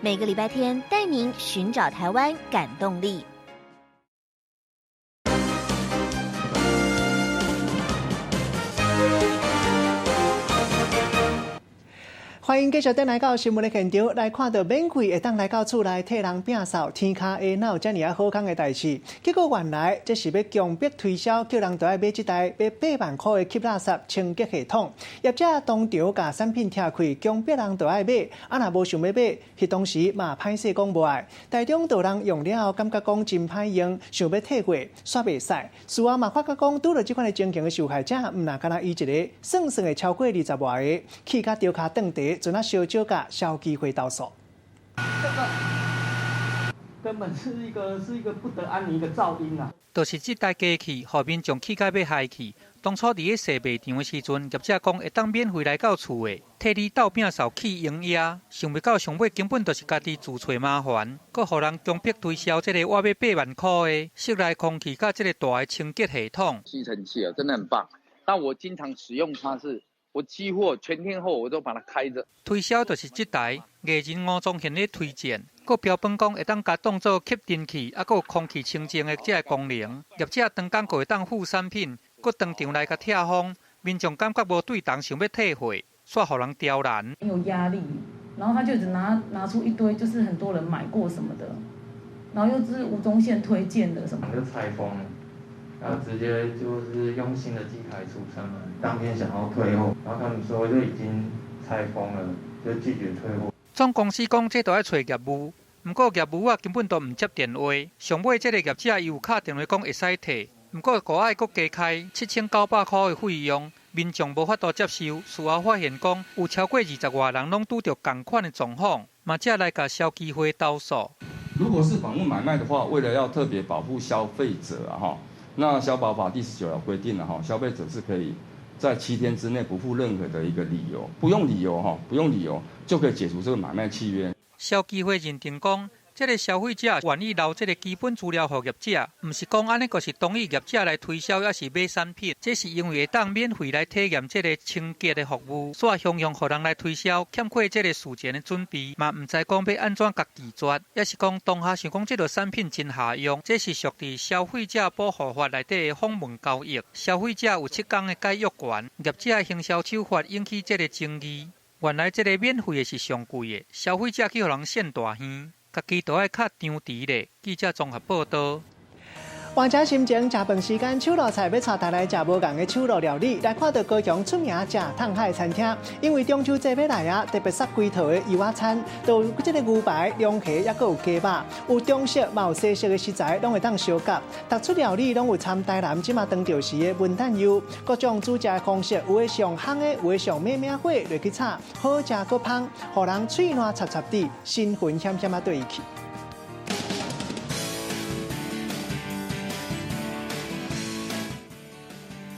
每個禮拜天帶您尋找台灣感動力。歡迎繼續轉來到新聞的現場，來看到免費會當來到厝內替人摒掃天跤下，哪有遮爾仔好康的代誌？結果原來這是欲強迫推銷，叫人都愛買這台欲8萬箍的吸垃圾清潔系統。業者當場共產品拆開，強迫人都愛買，啊若無想欲買，彼當時嘛歹勢講無愛。台中就有人用了後，感覺講真歹用，想欲退貨，煞袂使。事後嘛發覺講，拄著這款的情形的受害者，毋若干焦伊一个，算算會超過20外个，氣甲著跤斷地。陣仔燒酒佮消基會投訴。這個根本是一個不得安寧的噪音啊！就是這台機器，予民眾氣甲欲害去。當初佇咧踅賣場的時陣，業者講會當免費來到厝的，替你鬥摒掃去蠅蟻。想袂到上尾根本就是家己自揣麻煩，閣予人強迫推銷這個我欲8萬箍的室內空氣佮這個大的清潔系統。吸塵器啊，真的很棒。但我經常使用它是。我幾乎全天候我都把它開著。推銷就是這台藝人吳宗憲咧推薦，閣標榜講會當共當做吸塵器，猶閣有空氣清淨的這个功能。業者當工閣會當附產品，閣當場來共拆封，民眾感覺無對同，想欲退貨，煞予人刁難。很有壓力，然後他就只拿出一堆，就是很多人買過什麼的，然後又是吳宗憲推薦的什麼。就拆封。然後直接就是用新的機台出上來，當天想要退貨，然後他們說就已經拆封了，就拒絕退貨。總公司講這都愛揣業務，毋過業務啊根本都毋接電話。上尾這個業者伊有敲電話講會使退，毋過閣愛閣加開7900箍的費用，民眾無法度接受。事後發現講有超過20外人攏拄著仝款的狀況，嘛才來共消基會投訴。如果是網路買賣的話，為了要特別保護消費者啊，那消保法第19條規定了哈，消費者是可以在7天之內不附任何的一個理由，不用理由哈，不用理由就可以解除這個買賣契約。消基會認定講，這个消費者願意留這个基本資料予業者，毋是講按呢就是同意業者來推銷，抑是買產品。這是因為會當免費來體驗這个清潔的服務，煞雄雄予人來推銷，欠缺這个事前的準備，嘛毋知講欲按怎共拒絕，抑是講當下想講這个產品真合用。這是屬佇消費者保護法內底的訪問交易，消費者有7天的解約權，業者的行銷手法引起這个爭議。原來這个免費的是上貴的，消費者去予人騙大耳。家己都愛較張弛咧。記者綜合報道。換這心情，食飯時間，手路菜欲帶大家來食無仝的手路料理。來看到高雄出名食燙海餐廳，因為中秋節欲來啊，特別殺規套的油仔餐，都有這个牛排、龍蝦，猶閣有雞肉，有中式嘛有西式的食材，攏會當相夾。逐出料理攏有摻台南這馬當著時的文旦柚，各種煮食的方式，有的上烘的，有的上猛猛火落去炒，好食閣芳，予人喙瀾插插滴，心魂險險仔對去。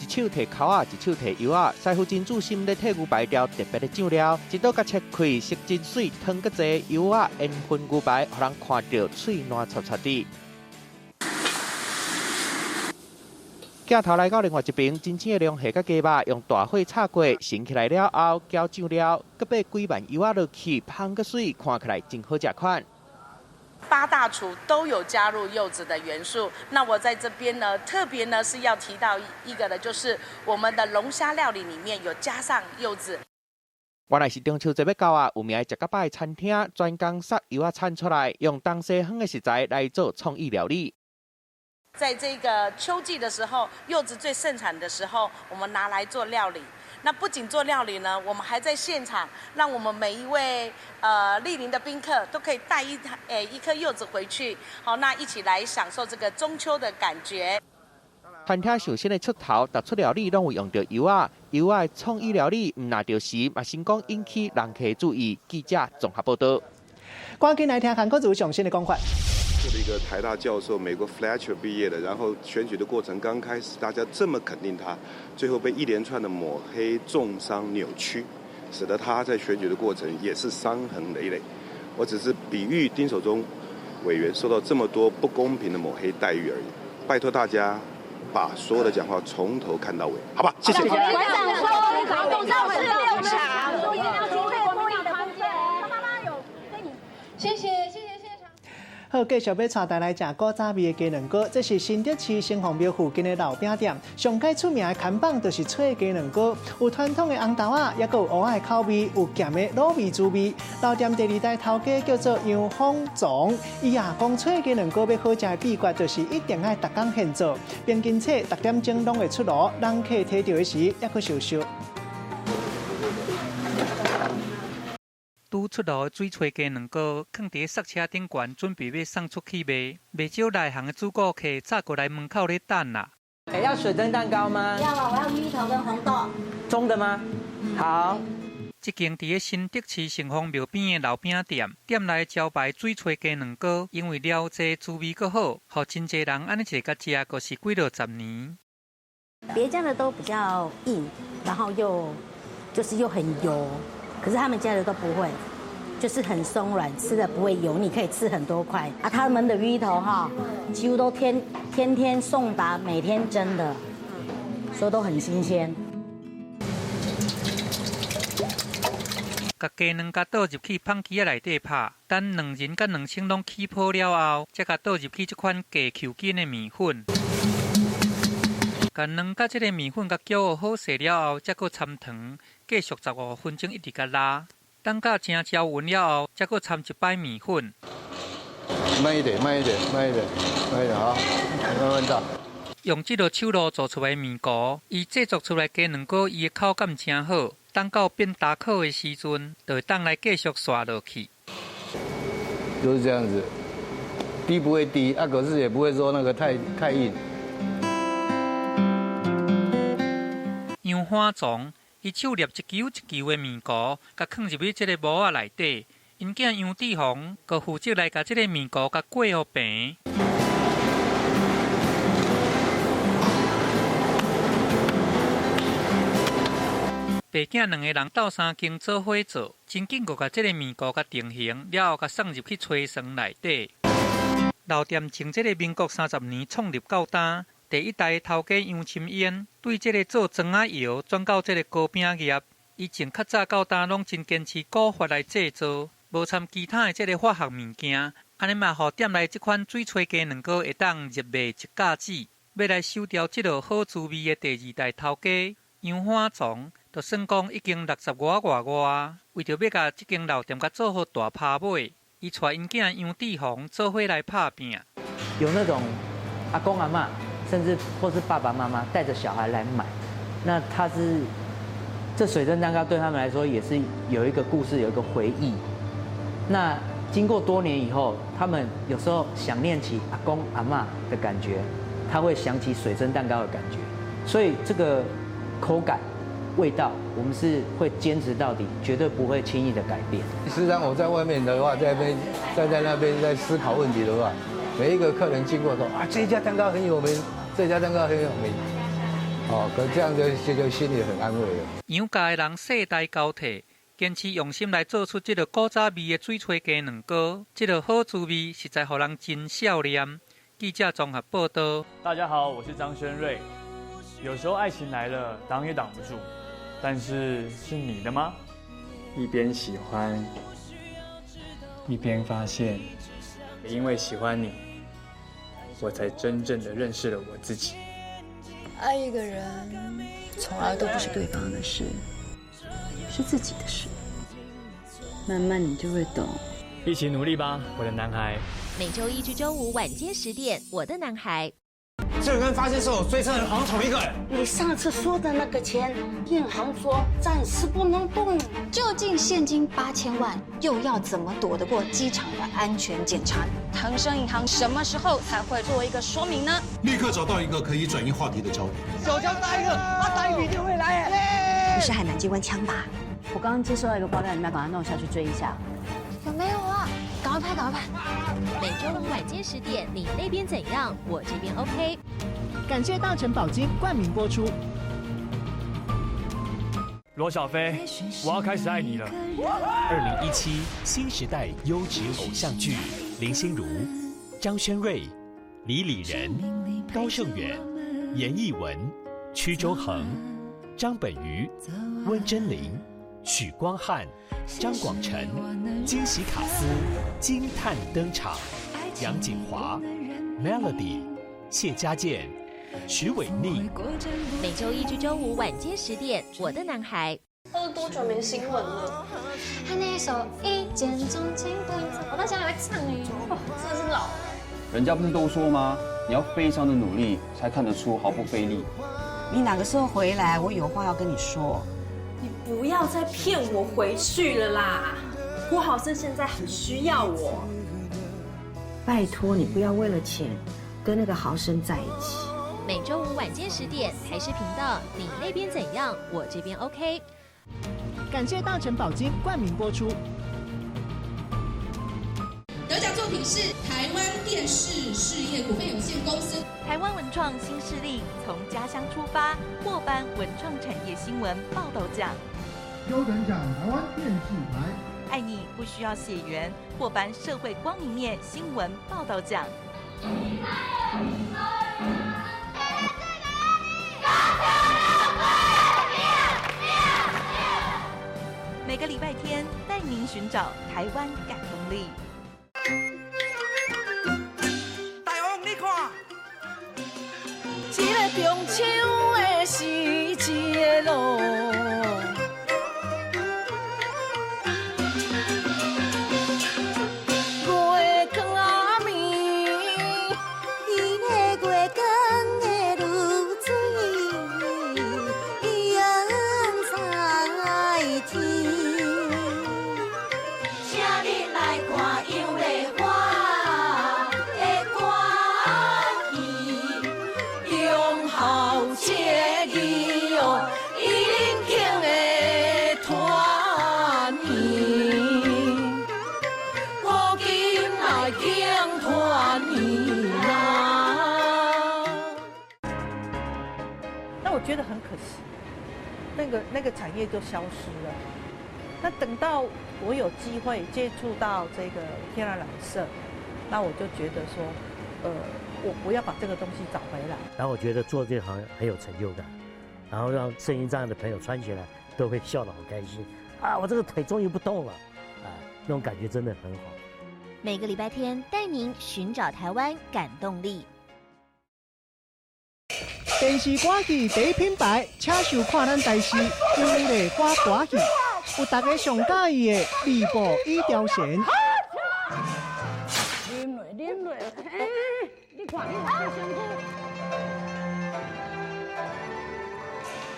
一手提鬮仔，一手提油仔，師傅真注心咧替牛排調特別的醬料，一刀共切開，色真媠，湯閣濟，油仔煙熏牛排，予人看著喙瀾插插滴。鏡頭來到另外一邊，真鮮的龍蝦佮雞肉，用大火炒過，升起來了後，攪醬料，閣擺幾瓣油仔落去，芳閣媠，看起來真好食款。八大廚都有加入柚子的元素。那我在這邊呢，特別呢是要提到一個的，就是我們的龍蝦料理裡面有加上柚子。原來是中秋節欲到啊，有名的食較飽的餐廳專工殺柚仔產出來，用東西方的食材來做創意料理。在這個秋季的時候，柚子最盛產的時候，我們拿來做料理。那不僅做料理呢，我們還在現場，讓我們每一位蒞臨的賓客都可以帶一顆柚子回去，好，那一起來享受這個中秋的感覺。餐廳上新的出頭，逐出料理攏有用著柚仔，柚仔的創意料理毋若著時，嘛成功引起人客注意。記者綜合報導。趕緊來聽韓國瑜上新的講法。這一個台大教授，美國 Fletcher 畢業的，然後選舉的過程剛開始，大家這麼肯定他，最後被一連串的抹黑、中傷、扭曲，使得他在選舉的過程也是傷痕累累。我只是比喻丁守中委員受到這麼多不公平的抹黑待遇而已。拜託大家把所有的講話從頭看到尾，好吧？謝謝。館長說，董事六場，謝謝，謝謝現場。好，繼續欲帶大家來食古早味的雞卵糕，這是新竹市城隍廟附近的老餅店，上蓋出名的看板就是脆雞卵糕，有傳統的紅豆仔，抑閣有芋仔的口味，有鹹的滷味滋味。老店第二代頭家叫做楊豐總，伊啊講脆雞卵糕欲好食的秘訣，就是一定愛逐工現做，平均早6點鐘攏會出爐，人客提著的時，抑閣燒燒。拄出爐的水炊雞卵糕，囥佇咧剎車頂懸，準備欲送出去賣。袂少內行的主顧客早過來門口咧等啦。要水蒸蛋糕嗎？要啊，我要芋頭跟紅豆。中的嗎？好。這間佇咧新竹市城隍廟邊的老餅店，店內招牌水炊雞卵糕，因為料濟滋味閣好，予真濟人按呢一个共食，閣是幾落十年。別家的都比較硬，然後又就是又很油。可是他們家的都不會，就是很鬆軟，吃的不會油膩，可以吃很多塊。啊，他們的芋頭哈，幾乎都天天天送達，每天蒸的，所以都很新鮮。共雞卵共倒入去麭機仔內底拍，等卵仁佮卵清攏起泡了後，才共倒入去這款低 Q 筋的麵粉。共卵佮這個麵粉共攪和好勢了後，才閣摻糖，繼續15分鐘一直共拉，等到誠焦勻了後，才閣摻一擺麵粉。慢一點，慢一點，慢一點，慢一點，好，慢慢倒。用這个手路做出來的麵糊，伊製作出來雞卵糕，伊的口感誠好。等到變焦烤的時陣，就會當來繼續刷落去。就是這樣子，低不會低，啊，可是也不會說那個太硬。楊歡總，伊手捏一球一球的麵糊，共囥入去這个模仔內底。𪜶囝楊志宏，閣負責來共這个麵糊共裹予平。爸囝兩个人鬥相共做伙做，真緊閣共這个麵糊共定型，了後共送入去炊床內底。老店從這个民國30年創立到今，第一代頭家楊欽英對這个做磚仔窯轉到這个糕餅業，伊從較早到今攏真堅持古法來製作，無摻其他的這个化學物件，按呢嘛，予店內這款水炊雞卵糕會當入賣一甲子。欲來收掉這个好滋味的第二代頭家楊歡總，就算講已經60外外外，為著欲共這間老店共做好大拍尾，伊帶𪜶囝楊志宏做伙來拍拚。有那種阿公阿嬤，甚至或是爸爸媽媽帶著小孩來買，那他是這水蒸蛋糕對他們來說也是有一個故事，有一個回憶。那經過多年以後，他們有時候想念起阿公阿嬤的感覺，他會想起水蒸蛋糕的感覺，所以這個口感、味道，我們是會堅持到底，絕對不會輕易的改變。事實上，我在外面的話，在那邊站在那邊在思考問題的話，每一個客人經過說啊，這家蛋糕很有名，這家蛋糕很有名，哦，可這樣就心裡很安慰了。楊家的人世代交替，堅持用心來做出這个古早味的水炊雞卵糕，這个好滋味實在予人真笑臉。記者綜合報道。大家好，我是張軒瑞。有時候愛情來了，擋也擋不住，但是是你的嗎？一邊喜歡，一邊發現，也因為喜歡你，我才真正的認識了我自己。愛一個人，從來都不是對方的事，是自己的事。慢慢你就會懂。一起努力吧，我的男孩。每週一至週五晚間10點，我的男孩。這個跟發現是我追車人好像同一個人。你上次說的那個錢，銀行說暫時不能動。究竟現金8000萬又要怎麼躲得過機場的安全檢查？騰生銀行什麼時候才會做一個說明呢？立刻找到一個可以轉移話題的焦點。手槍打一個，他打一筆就會來。不是海南機關槍吧？我剛剛接收到一個爆料，你們要趕快弄下去追一下。有沒有啊？趕快拍，趕快拍！每週五晚間10點，你那邊怎樣？我這邊 OK。感謝大成寶金冠名播出。罗小飞，我要开始爱你了。2017新时代优质偶像剧，林心如、张轩瑞、李李仁、高胜远、严艺文、屈中恒、张本鱼、温贞菱、许光汉、张广成、惊喜卡司惊叹登场，杨谨华、Melody、谢家健、徐伟宁。每周一至周五晚间10点，《我的男孩》。都多久没新闻了？他那一首《一见钟情》，我到现在还会唱哎，真的是老了。人家不是都说吗？你要非常的努力，才看得出毫不费力。你哪个时候回来？我有话要跟你说。你不要再骗我回去了啦！郭豪生现在很需要我。拜托你不要为了钱跟那个豪生在一起。每周五晚间10点，台视频道，你那边怎样，我这边 OK。感谢大成宝金冠名播出。得奖作品是台湾电视事业股份有限公司。台湾文创新势力从家乡出发，获颁文创产业新闻报道奖。优等奖台湾电视台。爱你不需要血缘，获颁社会光明面新闻报道奖。每个礼拜天带您寻找台湾感动力。大王，你看，一个中秋的时节咯。月光暝，伊个月光的露水，映在天。请你来看杨丽花的歌戏，忠孝节义哦，伊恁敬的团圆，古今来敬团圆啊。那我觉得很可惜，那个产业就消失了。那等到我有机会接触到这个天然染色，那我就觉得说，我不要把这个东西找回来。然后我觉得做这行很有成就感，然后让身心障碍的朋友穿起来都会笑得好开心啊！我这个腿终于不动了，啊，那种感觉真的很好。每个礼拜天带您寻找台湾感动力。电视歌戏第一品牌，请收看咱台视杨丽花歌戏，有大家上佮意的李博与貂蝉。啉落，啉落，哎，你看，你看这身躯。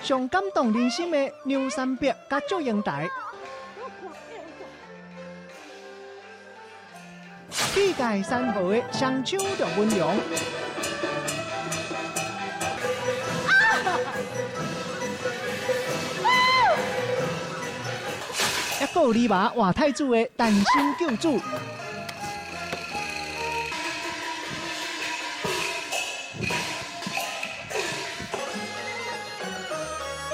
上感动人心的梁山伯佮祝英台。气盖山河的双手陆文龙。还阁有李麻换太子的诞生救主。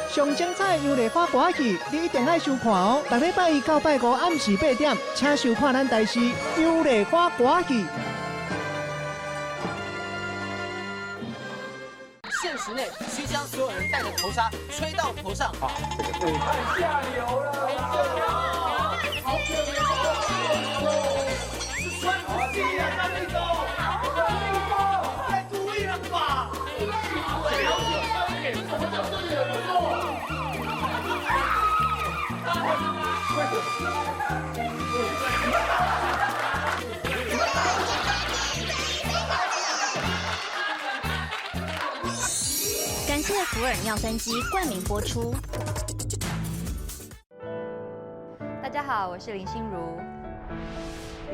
上精彩杨丽花歌戏，你一定爱收看哦！逐礼拜一到拜五暗时8点，请收看咱台视杨丽花歌戏。限时内需将所有人戴的头纱吹到头上。啊，这个太下流了！好可怜哦！是穿不起啊，张立东，张立东，太故意了吧？感谢福尔尿酸机冠名播出。大家好，我是林心如。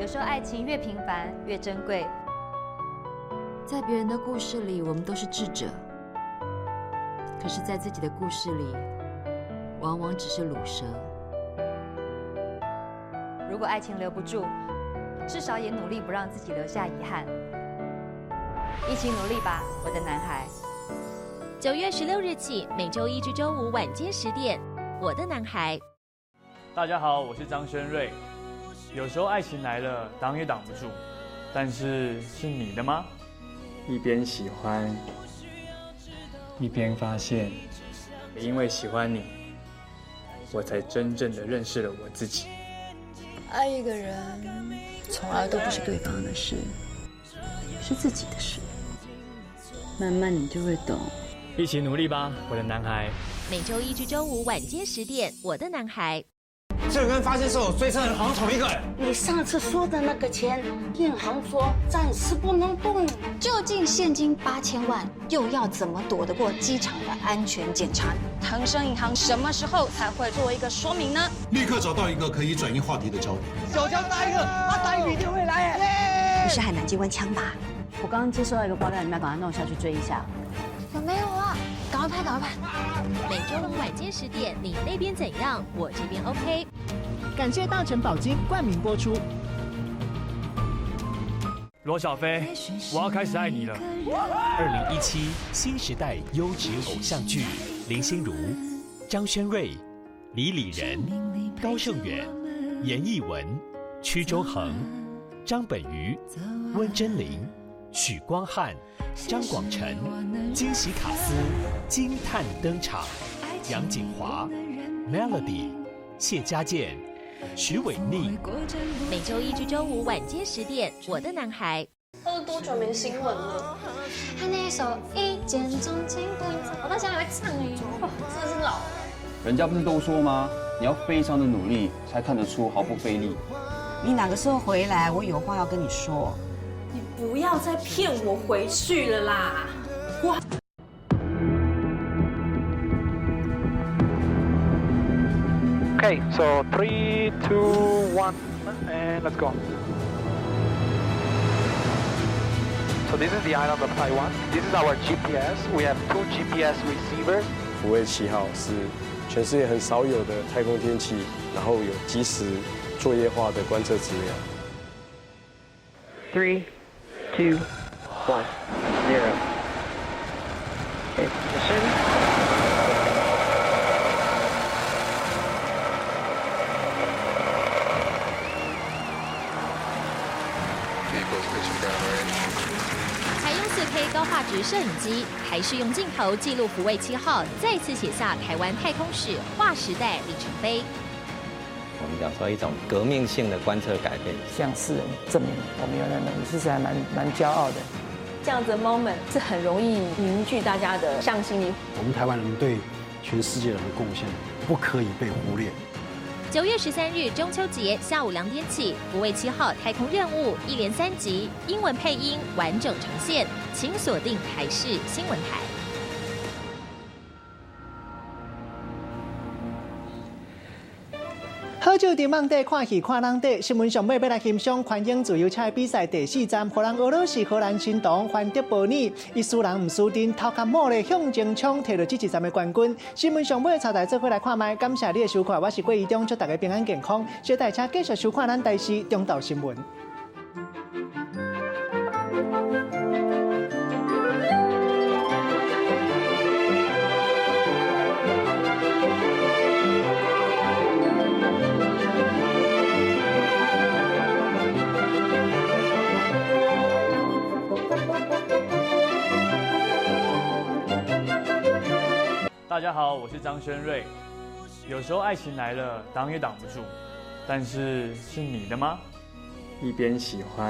有时候爱情越平凡越珍贵。在别人的故事里，我们都是智者；可是，在自己的故事里，往往只是鲁蛇。如果爱情留不住，至少也努力不让自己留下遗憾。一起努力吧，我的男孩。9月16日起，每周一至周五晚间10点，我的男孩》。大家好，我是张轩睿。有时候爱情来了，挡也挡不住，但是是你的吗？一边喜欢，一边发现，因为喜欢你，我才真正的认识了我自己。爱一个人，从来都不是对方的事，是自己的事。慢慢你就会懂。一起努力吧，我的男孩。每周一至周五晚间10点，《我的男孩》。这个跟发现时候追车人好像同一个人。你上次说的那个钱，银行说暂时不能动。究竟现金8000万又要怎么躲得过机场的安全检查？恒生银行什么时候才会做一个说明呢？立刻找到一个可以转移话题的焦点。小强打一个，他打一笔就会来。不是海南机关枪吧？我刚刚接收到一个爆料，你们要赶快弄下去追一下。有没有啊？赶快拍，赶快拍！每周五晚间10点，你那边怎样？我这边 OK。感谢大成宝金冠名播出。罗小飞，我要开始爱你了。2017新时代优质偶像剧，林心如、张轩睿、李李仁、高胜远、严艺文、屈中恒、张本鱼、温贞菱、许光汉、张广成，惊喜卡司惊叹登场，杨谨华、Melody、谢家健、许玮甯。每周一至周五晚间10点，《我的男孩》。都多久没新闻了？他那一首一见钟情不我到现在还会唱哎，哇，真的是老了。人家不是都说吗？你要非常的努力，才看得出毫不费力。你哪个时候回来？我有话要跟你说。你不要再骗我回去了啦！我。 Okay, so three, two, one, and let's go. So this is the island of Taiwan. This is our GPS. We have two GPS receivers. 福卫七号是全世界很少有的太空天气，然后有即时作业化的观测资料。 Three, two, one, zero. Ignition. Vehicle's pitching downrange. 采用 4K 高画质摄影机，台视用镜头记录福卫七号再次写下台湾太空史划时代里程碑。我们讲说一种革命性的观测改变，向世人证明我们有那能力，其实还蛮骄傲的。这样子的 moment 是很容易凝聚大家的向心力。我们台湾人对全世界人的贡献不可以被忽略。9月13日中秋节下午2点起，福卫七号太空任务一连三集，英文配音完整呈现，请锁定台视新闻台。好酒伫网底看戏看人底，新闻上尾欲来欣赏环英自由车的比赛第四站，予人呵咾是荷兰神童凡德波尔，伊输人毋输阵，头壳猛咧向前冲，摕到这一站的冠军。新闻上尾，带大家做伙来看觅，感谢你的收看，我是郭怡中，祝大家平安健康。小代车继续收看咱台视中昼新闻。大家好，我是张轩睿。有时候爱情来了，挡也挡不住，但是是你的吗？一边喜欢。